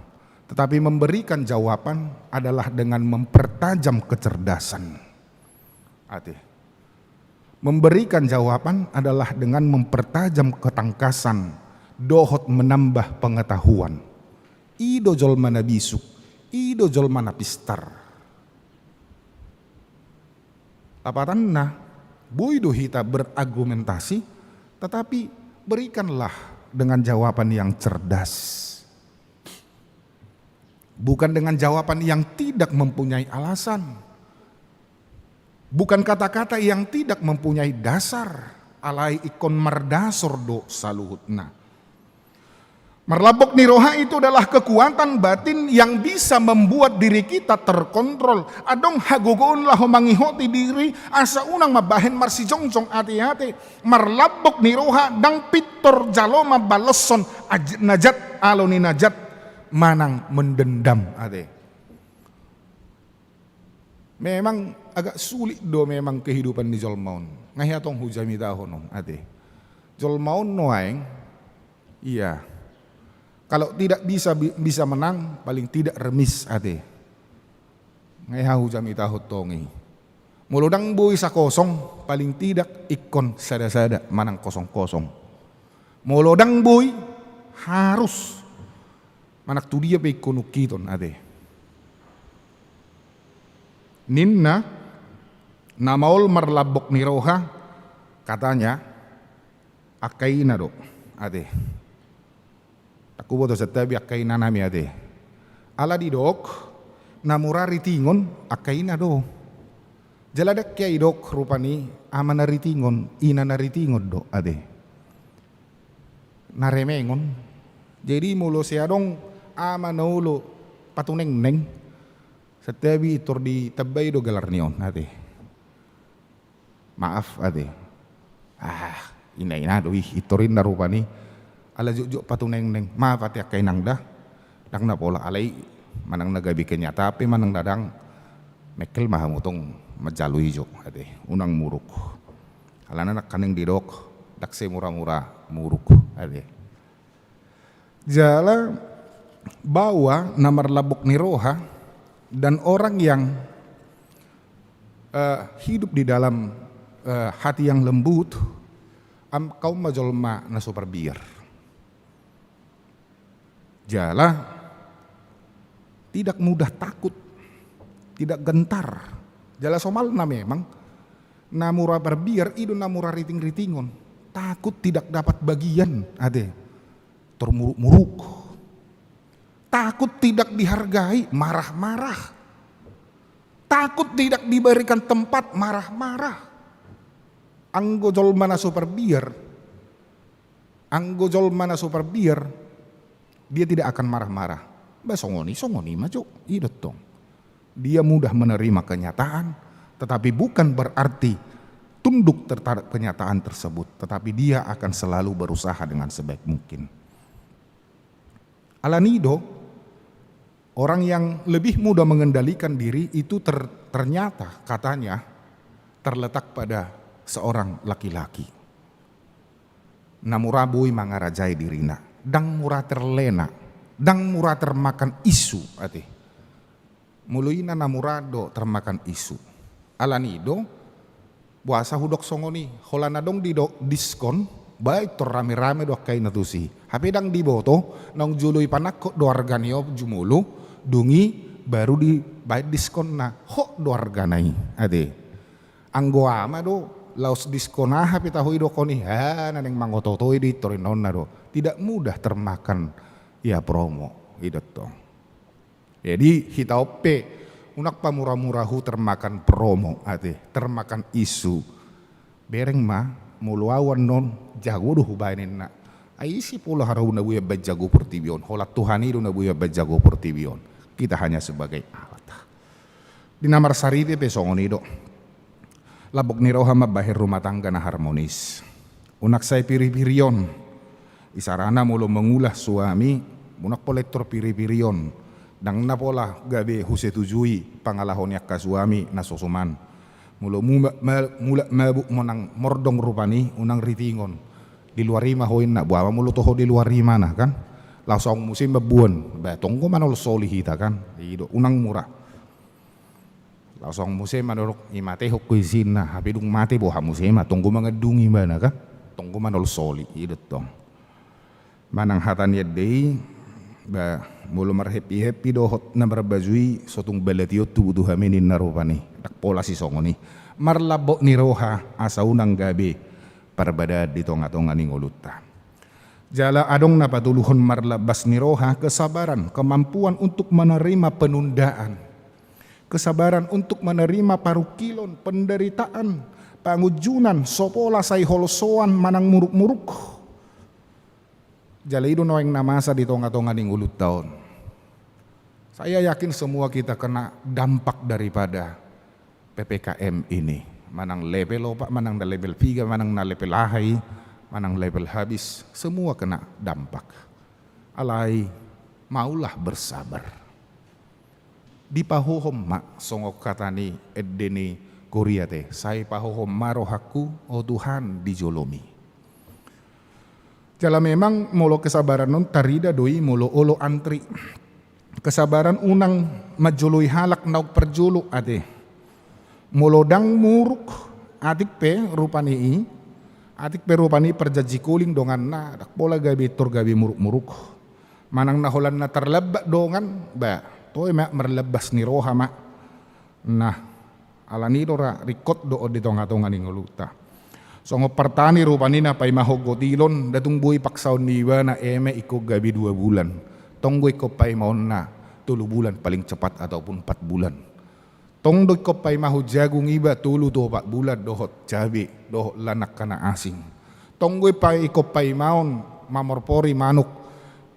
tetapi memberikan jawaban adalah dengan mempertajam kecerdasan. Ate. Memberikan jawaban adalah dengan mempertajam ketangkasan dohot menambah pengetahuan. I do jolma na bisuk, i do jolma na pistar. Lapatanna, boi do hita berargumentasi, tetapi berikanlah dengan jawaban yang cerdas. Bukan dengan jawaban yang tidak mempunyai alasan. Bukan kata-kata yang tidak mempunyai dasar, alai ingkon mardasar do saluhutna. Marlambok ni roha itu adalah kekuatan batin yang bisa membuat diri kita terkontrol. Adong hagogoon laho mangihoti diri, asa unang mambahen marsijongjong ate-ate. Marlambok ni roha ndang pintor jalo mambaloshon aj-, na jat, alo ni na jat, manang mendendam ate. Memang agak sulit do memang kehidupan ni jolma on. Nga hea tong hujamitahon on ate. Jolma on nuaeng, iya. Kalau tidak bisa, bi-, bisa menang, paling tidak remis ate. Nga hea hujamitahon tong i. Molo ndang boi sa kosong, paling tidak ingkon sada-sada manang kosong-kosong. Molo ndang boi, harus manang tu dia pe ingkon ungkit on ate. Ninna na maol marlambok ni roha, katanya, angka ina do ate. Ndang huboto santabi angka ina nami ate. Ala didok, na mura ritingon angka ina do. Jala ndang hea didok rupani ama na ritingon, ina na ritingon do ate. Na remengon. Jadi molo sai adong ama na olo patunengneng, santabi intor ditambai do galar ni on ate. Maaf ate. Ah, ina-ina do i, intor inna rupani. Ala jotjot patunengneng. Maaf ate angka inang da. Ndang na pola alai manang na gabe kenyataan pe manang na ndang, mengkel ma hamu tong manjalo i jo ate. Unang muruk. Alana nangkaning didok, ndang sai mura-mura muruk ate. Jala bahwa na marlambok ni roha dan orang yang, eh, hidup di dalam, eh, hati yang lembut, am, angka on ma jolma na so parbiar. Jala tidak mudah takut, tidak gentar. Jala somalna memang na mura parbiar i do na mura riting-ritingon. Takut tidak dapat bagian ate. Termuruk-muruk. Takut tidak dihargai, marah-marah. Takut tidak diberikan tempat, marah-marah. Anggo jolma na so parbiar, anggo jolma na so parbiar, dia tidak akan marah-marah. Bah, songon i, songon i ma jo, i do tong. Dia mudah menerima kenyataan, tetapi bukan berarti tunduk terhadap kenyataan tersebut, tetapi dia akan selalu berusaha dengan sebaik mungkin. Alani do, orang yang lebih mudah mengendalikan diri itu ter-, ternyata katanya terletak pada seorang laki-laki. Na mura boi mangarajai dirina, ndang mura terlena, ndang mura termakan isu ate. Molo ina na mura do termakan isu. Alani do, boasa hudok songon i, holan adong didok diskon, baen tor rame-rame do angka ina tusi. Hape ndang diboto, naung jolo i panangkok do arga ni on jumolo, dung i baru dibaen diskonna, hot do argana i ate. Anggo ama do, laos diskon aha pe taho i dokon i, ha, na naeng mangoto-oto i do intor inna on na do. Tidak mudah termakan, ya, promo, i do tong. Jadi hita on pe, unang pamura-murahu termakan promo ate, termakan isu. Bereng ma, molo au annon jago do hubaen inna. Ai ise pola harau na boi mambaen jago portibi on, holan Tuhan i do na boi mambaen jago portibi on. Kita hanya sebagai alat. Di na marsaripe pe songon i do. Lambok ni roha mambahen rumah tangga na harmonis. Unang sai piri-pirion. Isarana molo mangula suami, unang pola intor piri-pirion. Ndang na pola gabe husetujui pangalaho ni angka suami na so suman. Molo mu-, ma-, mulak mabuk manang mordong rupani, unang ritingon. Di luar i ma ho inna, boha ma molo toho di luar i ma na kan. Laos saong muse mamboan, bah tonggo manolsoli hita kan. I do, unang mura. Laos saong muse manuruk i matehon ho isinna, hape dung mate boha muse ma, tonggo mangandung ibana kan, tonggo manolsoli, i do tong. Manang hata ni ende i, ba, molo marheppi-heppi dohot na marbaju i, so tung balation tubu tu hami ninna rupani. Ndang pola sisongon i. Marlambok ni roha, asa unang gabe parbadaan di tonga-tonga ni ngolunta. Jala adong na patoluhon marlambok ni roha, kesabaran, kemampuan untuk menerima penundaan. Kesabaran untuk menerima parungkilon, penderitaan, pangunjunan, so pola sai holsoan manang muruk-muruk. Jala i do nuaeng na masa di tonga-tonga ni ngolunta on. Saya yakin semua kita kena dampak daripada P P K M ini. Manang level opat, manang na level piga, manang na level aha i, manang level habis, semua kena dampak. Alai, maulah bersabar. Dipahohom ma songon hata ni ende ni Goliat i, sai pahohom ma rohangku, o Tuhan, di jolomi. Jala memang molo kesabaran on tarida do i molo olo antri. Kesabaran unang manjoloi halak naung parjolo ate. Molo ndang muruk, atik pe rupani i, atik pe rupani parjanji koling donganna, ndang pola gabe tor gabe muruk-muruk. Manang na holan na tarlambat dongan, ba, toe ma marlambok ni roha ma. Nah, alani do ra ringkot do on di tonga-tonga ni ngolunta. Songon partani rupani na paimahon gotilon, nda tung boi paksaon ni ibana eme ingkon gabe dua bulan. Tong do ingkon paimaonna tolu bulan paling cepat ataupun empat bulan. Tong do ingkon paimahon jagung iba tolu tu opat bulan dohot cabe, dohot lan angka na asing. Tong do ingkon paimaon mamorpori manuk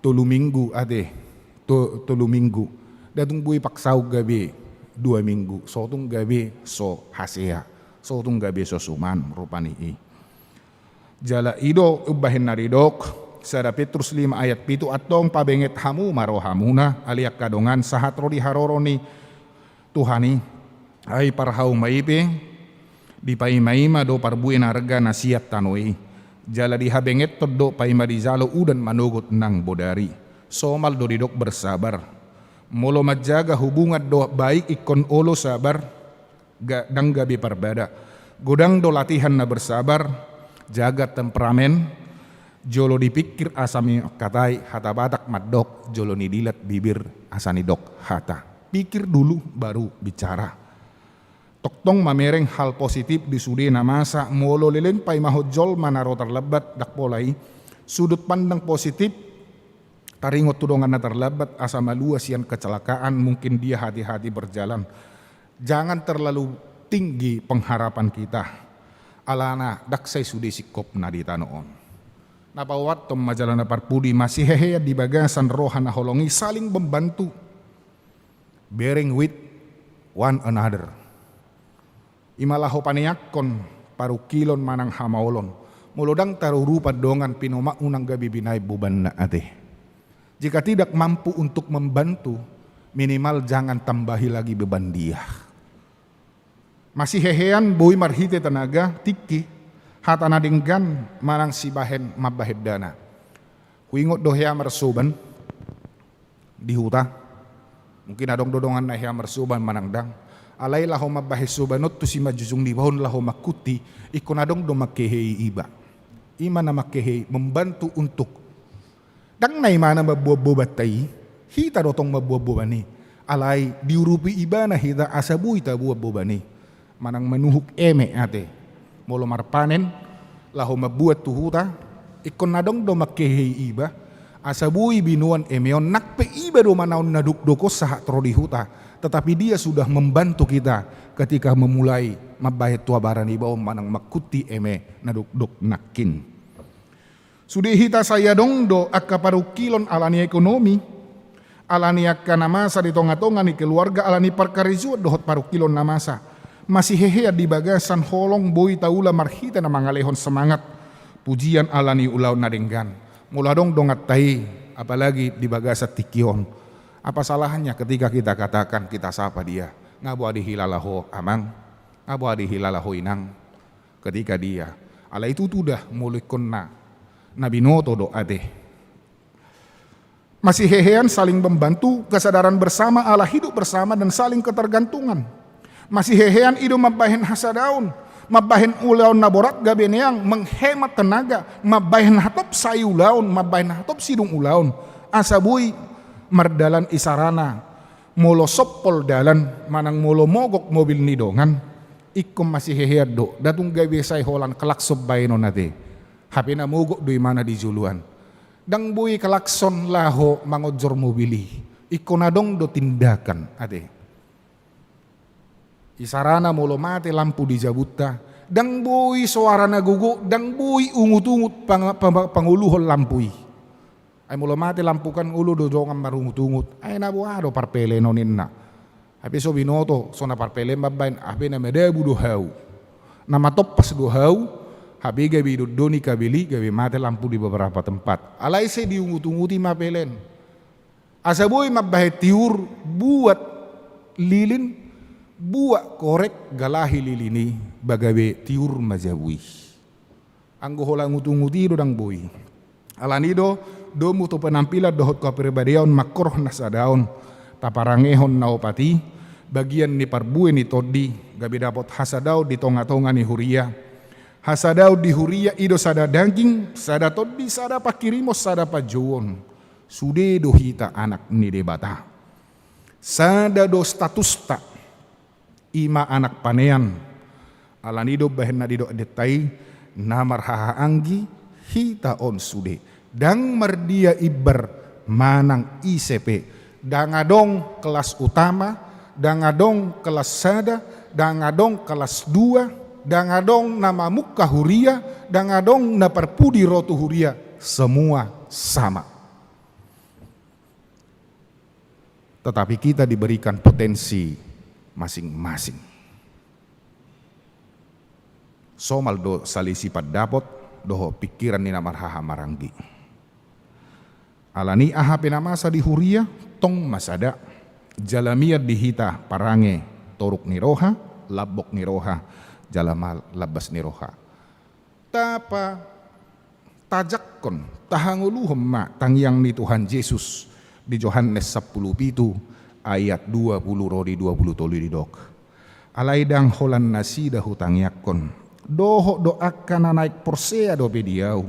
tolu minggu ate, to-, tolu minggu. Nda tung boi paksaon gabe dua minggu, so tung gabe so hasea, so tung gabe so suman rupani i. Jala i do umbahen na didok, sada Petrus lima ayat pitu, antong pabenget hamu ma rohamuna, ale angka dongan, sahat ro di haroro ni Tuhan i, ai parhauma i pe, dipaima-ima do parbue na arga na sian tano i, jala dihabengeton do paima dijalo udan manogot nang bodari. Somal do didok bersabar. Molo manjaga hubungan dohot baik ingkon olo sabar, ga-, ndang gabe parbada. Godang do latihan na bersabar, jaga temperamen, jolo dipikir asa mangkatai, hata Batak mandok, jolo nidilat bibir asa nidok hata. Pikir dulu baru bicara. Tongtong mamereng hal positif di sude na masa, molo leleng paimahon jolma na ro tarlambat, ndang pola i. Sudut pandang positif, taringot tu dongan na tarlambat, asa malua sian kecelakaan, mungkin dia hati-hati berjalan. Jangan terlalu tinggi pengharapan kita. Alana ndang sai sude singkopna di tano on. Na paopathon ma jala na parpudi, masihehean di bagasan roha na holong i, saling membantu. Bearing with one another. I ma laho paneangkon parungkilon manang hamaolon. Molo ndang tarurupan dongan, pinomat unang gabe binaen bobanna ate. Jika tidak mampu untuk membantu, minimal jangan tambahi lagi beban dia. Masihehean boi marhite tenaga, tingki, hata na denggan manang sibahen mambahen dana. Huingot do hea marsoban di huta. Mungkin adong do dongan na hea marsoban manang ndang. Alai laho mambahen soban on tu simanjujung ni baon laho mangkuti, ingkon adong do mangkehei iba. I ma na mangkehei, membantu untuk. Ndang na imana mamboan bobanta i, hita do tong mamboan boban i. Alai diurupi ibana hita asa boi taboan boban i. Manang manuhuk eme ate. Molo marpanen, laho mamboan tu huta, ingkon adong do mangkehei iba, asa boi binoan eme on, nang pe iba do manaon na dokdok on sahat ro di huta, tetapi dia sudah membantu kita ketika memulai mambahen tu abara ni baon manang mangkuti eme na dokdok nangkin. Sude hita sai adong do angka parungkilon ala ni ekonomi, ala ni angka na masa di tonga-tonga ni keluarga, ala ni parkarejoan dohot parungkilon na masa. Masihehean di bagasan holong boi taula marhite na mangalehon semangat, pujian ala ni ulaon na denggan. Molo adong donganta i, apalagi di bagasan tingki on. Apa salahnya ketika kita katakan, kita sapa dia? Nga boha dihilala ho amang, nga boha dihilala ho inang. Ketika dia. Alai tutu da molo ingkon na, na binoto do ate. Masihehean saling membantu, kesadaran bersama ala hidup bersama dan saling ketergantungan. Masihehean i do mambahen hasadaon, Mambahen ulaon na borat gabe neang, menghemat tenaga, mambahen hatop sai ulaon, mambahen hatop sidung ulaon. Asa boi mardalan isarana, molo sompol dalan, manang molo mogok mobil ni dongan, ingkon masihehean do, ndang tung gabe sai holan klakson bahenon ate. Hape na mogok do imana di joloan. Ndang boi klakson laho mangonjor mobil i. Ingkon adong do tindakan ate. Isarana molo mate lampu di jabunta, ndang boi soara na gogo, ndang boi ungut-ungut pang-, pang-, pangoluhon lampu i. Ai molo mate lampu kan olo do dongan marungut-ungut, ai na boha do parpelenon ninna. Hape so binoto, so na parpelen mambahen, hape na madabu do hau. Na matompas do hau, hape gabe idondoni kabel i, gabe mate lampu di beberapa tempat. Alai sai diungut-unguti ma pelen. Asa boi mambahen tiur, buat lilin, buat korek, galahi lilin i, ba gabe tiur ma jabu i. Anggo holan ungut-ungut i do ndang boi. Alani do, domu tu penampilan dohot kepribadian mangkorhon na sada on, taparangehon na opat i, bagian ni parbue ni tondi, gabe dapot hasadaon di tonga-tonga ni huria. Hasadaon di huria i do sada daging, sada tondi, sada pangkirimon, sada panjouon. Sude do hita anak ni Debata. Sada do statusta, i ma anak panean. Alani do bahen na didok denta i, na marhahaanggi, hita on sude. Ndang mardia imbar manang ise pe. Ndang adong kelas utama, ndang adong kelas sada, ndang adong kelas dua, ndang adong na mamungka huria, ndang adong na parpudi ro tu huria. Semua sama. Tetapi kita diberikan potensi masing-masing. Somal do salisih pandapot dohot pingkiran ni na marhahamaranggi. Alani aha pe na masa di huria, tong ma sada, jala mian di hita parange toruk ni roha, lambok ni roha, jala ma lambas ni roha. Tapa, tajakkon, tahangoluhon ma tangiang ni Tuhan Jesus di Johannes sampulu pitu ayat dua pulu ro di dua pulu tolu didok. Alai ndang holan nasida hutangiangkon, dohot do angka na naeng porsea dope di Ahu,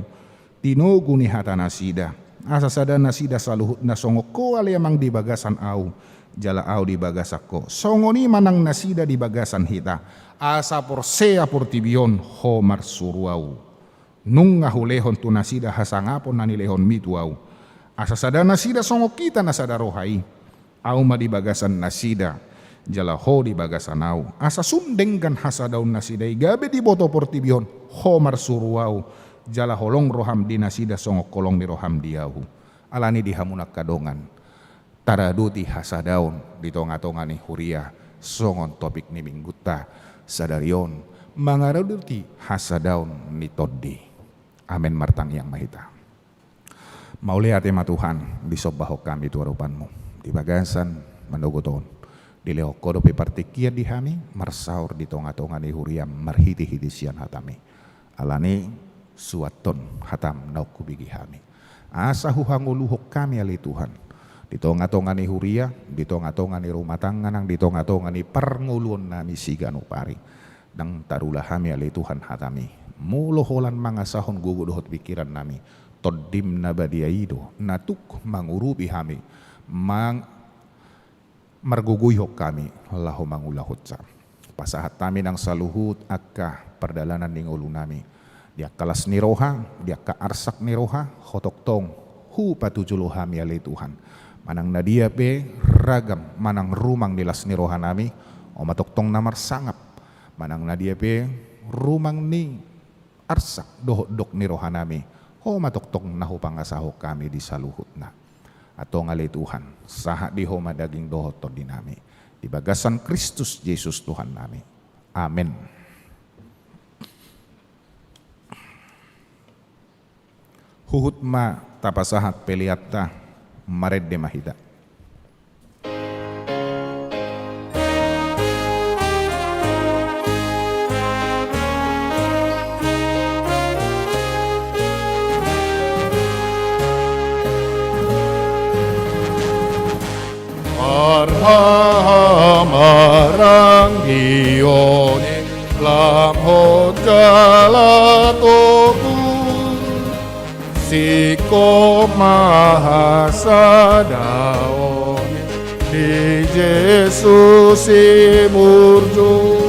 tinogu ni hata nasida, asa sada nasida saluhutna songon Ho ale Amang di bagasan Ahu, jala Ahu di bagasan Ho. Songon i ma nang nasida di bagasan hita, asa porsea portibi on Ho marsuru Ahu. Nunga hulehon tu nasida hasangapon na nilehonMi tu Ahu, asa sada nasida songon hita na sada roha i. Ahu ma di bagasan nasida, jala Ho di bagasan Ahu, asa sun denggan hasadaon nasida i gabe diboto portibi on Ho marsuru Ahu, jala holong rohaM di nasida songon holong ni rohaM di Ahu. Alani di hamu na angka dongan, taradoti hasadaon di tonga-tonga ni huria, songon topik ni minggunta sadari on, mangaradoti hasadaon ni tondi. Amen. Martangiang ma hita. Mauliate ma Tuhan, disombahon hami tu adopanMu di bagasan manogot on. Dilehon Ho dope partingkian di hami, marsaor di tonga-tonga ni huriaM marhite-hite sian hataMi. Alani, suanhon hataM naung hubege hami, asa huhangoluhon hami ale Tuhan, di tonga-tonga ni huria, di tonga-tonga ni rumah tangga nang di tonga-tonga ni parngoluonnami siganup ari. Ndang tarula hami ale Tuhan hataMi, molo holan mangasahon gogo dohot pingkirannami, TondiM na badia i do na tuk mangurupi hami, mang-, margogoihon hami laho mangulahonsa. Pasahat hami nang saluhut angka pardalanan ni ngolunami, di angka las ni roha, di angka arsak ni roha, Ho tongtong hupatujolo hami ale Tuhan. Manang na dia pe ragam manang rumang ni las ni rohanami, Ho ma tongtong na marsangap. Manang na dia pe rumang ni arsak dohot dok ni rohanami, Ho ma tongtong na hupangasahon hami di saluhutna. Antong ale Tuhan, sahat di Ho ma daging dohot tondinami, di bagasan Kristus Jesus Tuhannami. Amen. Huhut ma tapasahat peleanta, marende ma hita. Parhahamaranggion i Lam hot jala togu, singkop ma hasadaon i di Jesus i burju.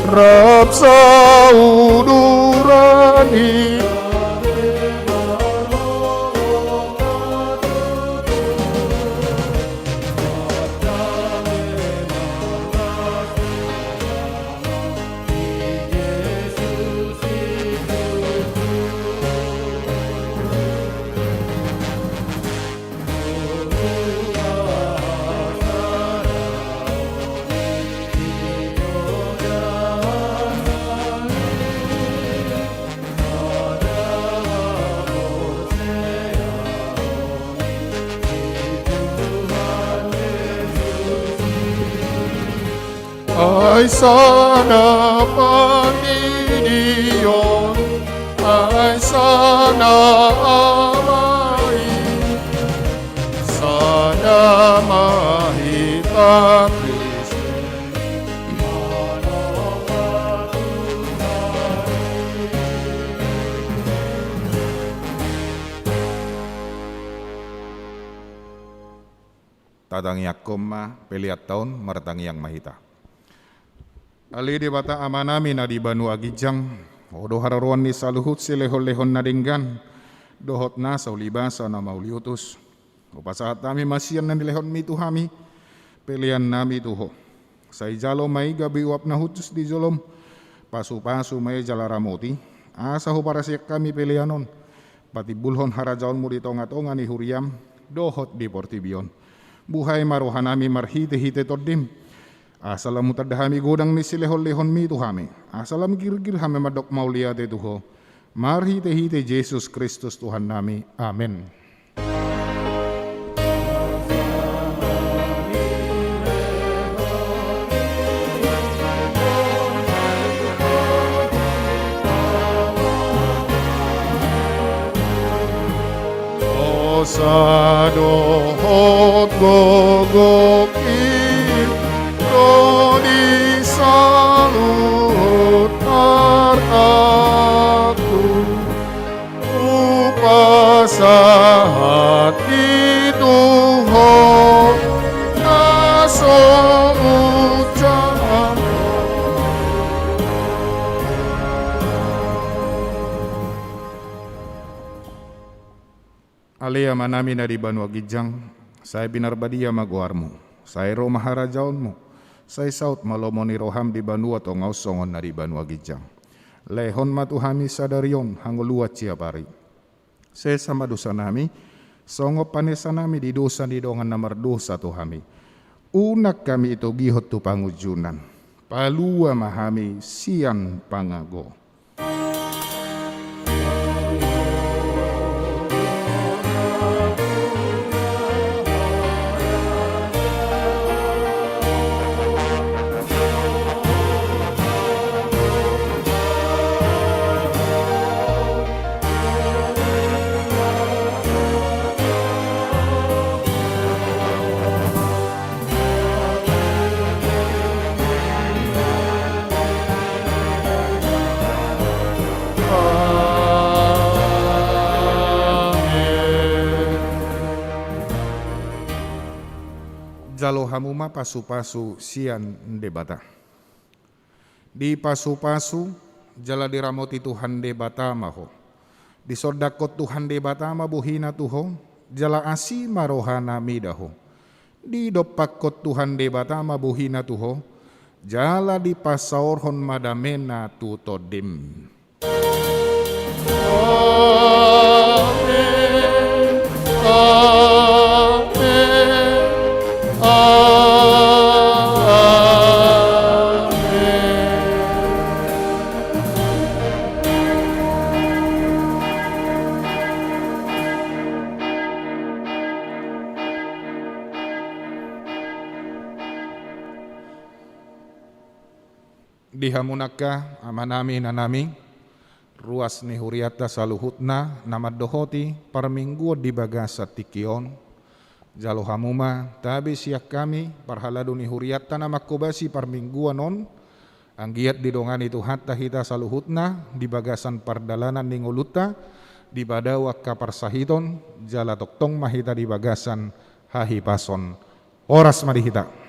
Rap sauduran i. Ai sada pandidion, ai sada Ama i, sada ma hita Kristen. Tatangiangkon ma peleanta on, martangiang ma hita. Ale Debata Amanami na di banua ginjang, Ho do haroroan ni saluhut silehonlehon na denggan dohot nasa ulibasa na mauliutus. Hupasahat hami ma sian na nilehonmi tu hami peleannami tu Ho. Sai jalo ma i gabe uap na hushus di jolom, pasupasu ma i jala ramoti, asa huparsiap hami pelean on patimbulhon harajaonmu di tongatonga ni huriam dohot di portibi on. Buhai ma rohanami marhitehite Tondim, asa lam hutanda hami godang ni silehonlehonmi tu hami, asa lam girgir hami mandok mauliate tu Ho, marhitehite Jesus Kristus Tuhannami. Amen. Dosa dohot gogok i do di saluhut artangku. Hupasahat i tu Ho na so ujang. Ale Amanami na di banua ginjang, sai pinarbadia ma goarmu, sai ro ma harajaonmu, sai saut ma lomo ni roham di banua tonga on songon na di banua ginjang. Lehon ma tu hami sadari on hangoluan siapari. Sesa ma dosanami, songon panesanami di dosa ni dongan na mardosa tu hami. Unang hami togihon tu pangunjunan. Palua ma hami sian pangago. Jalo hamu ma pasupasu sian Debata. Dipasupasu jala diramoti Tuhan Debata ma ho. Disondangkon Tuhan Debata ma bohina tu ho, jala asi ma rohana mida ho. Didompakkon Tuhan Debata ma bohina tu ho, jala dipasaorhon ma damena tu tondim. Amen. Amen. Amen. Di hamu nangkin, amanami, inanami, ruas ni hurianta saluhutna na mandohoti parmingguon di bagasan tingki on, jalo hamu ma tabe sian hami parhalado ni hurianta na manghobasi parmingguon on, Anggiat didongani Tuhanta hita saluhutna di bagasan pardalanan ni ngolunta, dipadao angka parsahiton, jala tongtong ma hita di bagasan hahipason. Horas ma di hita.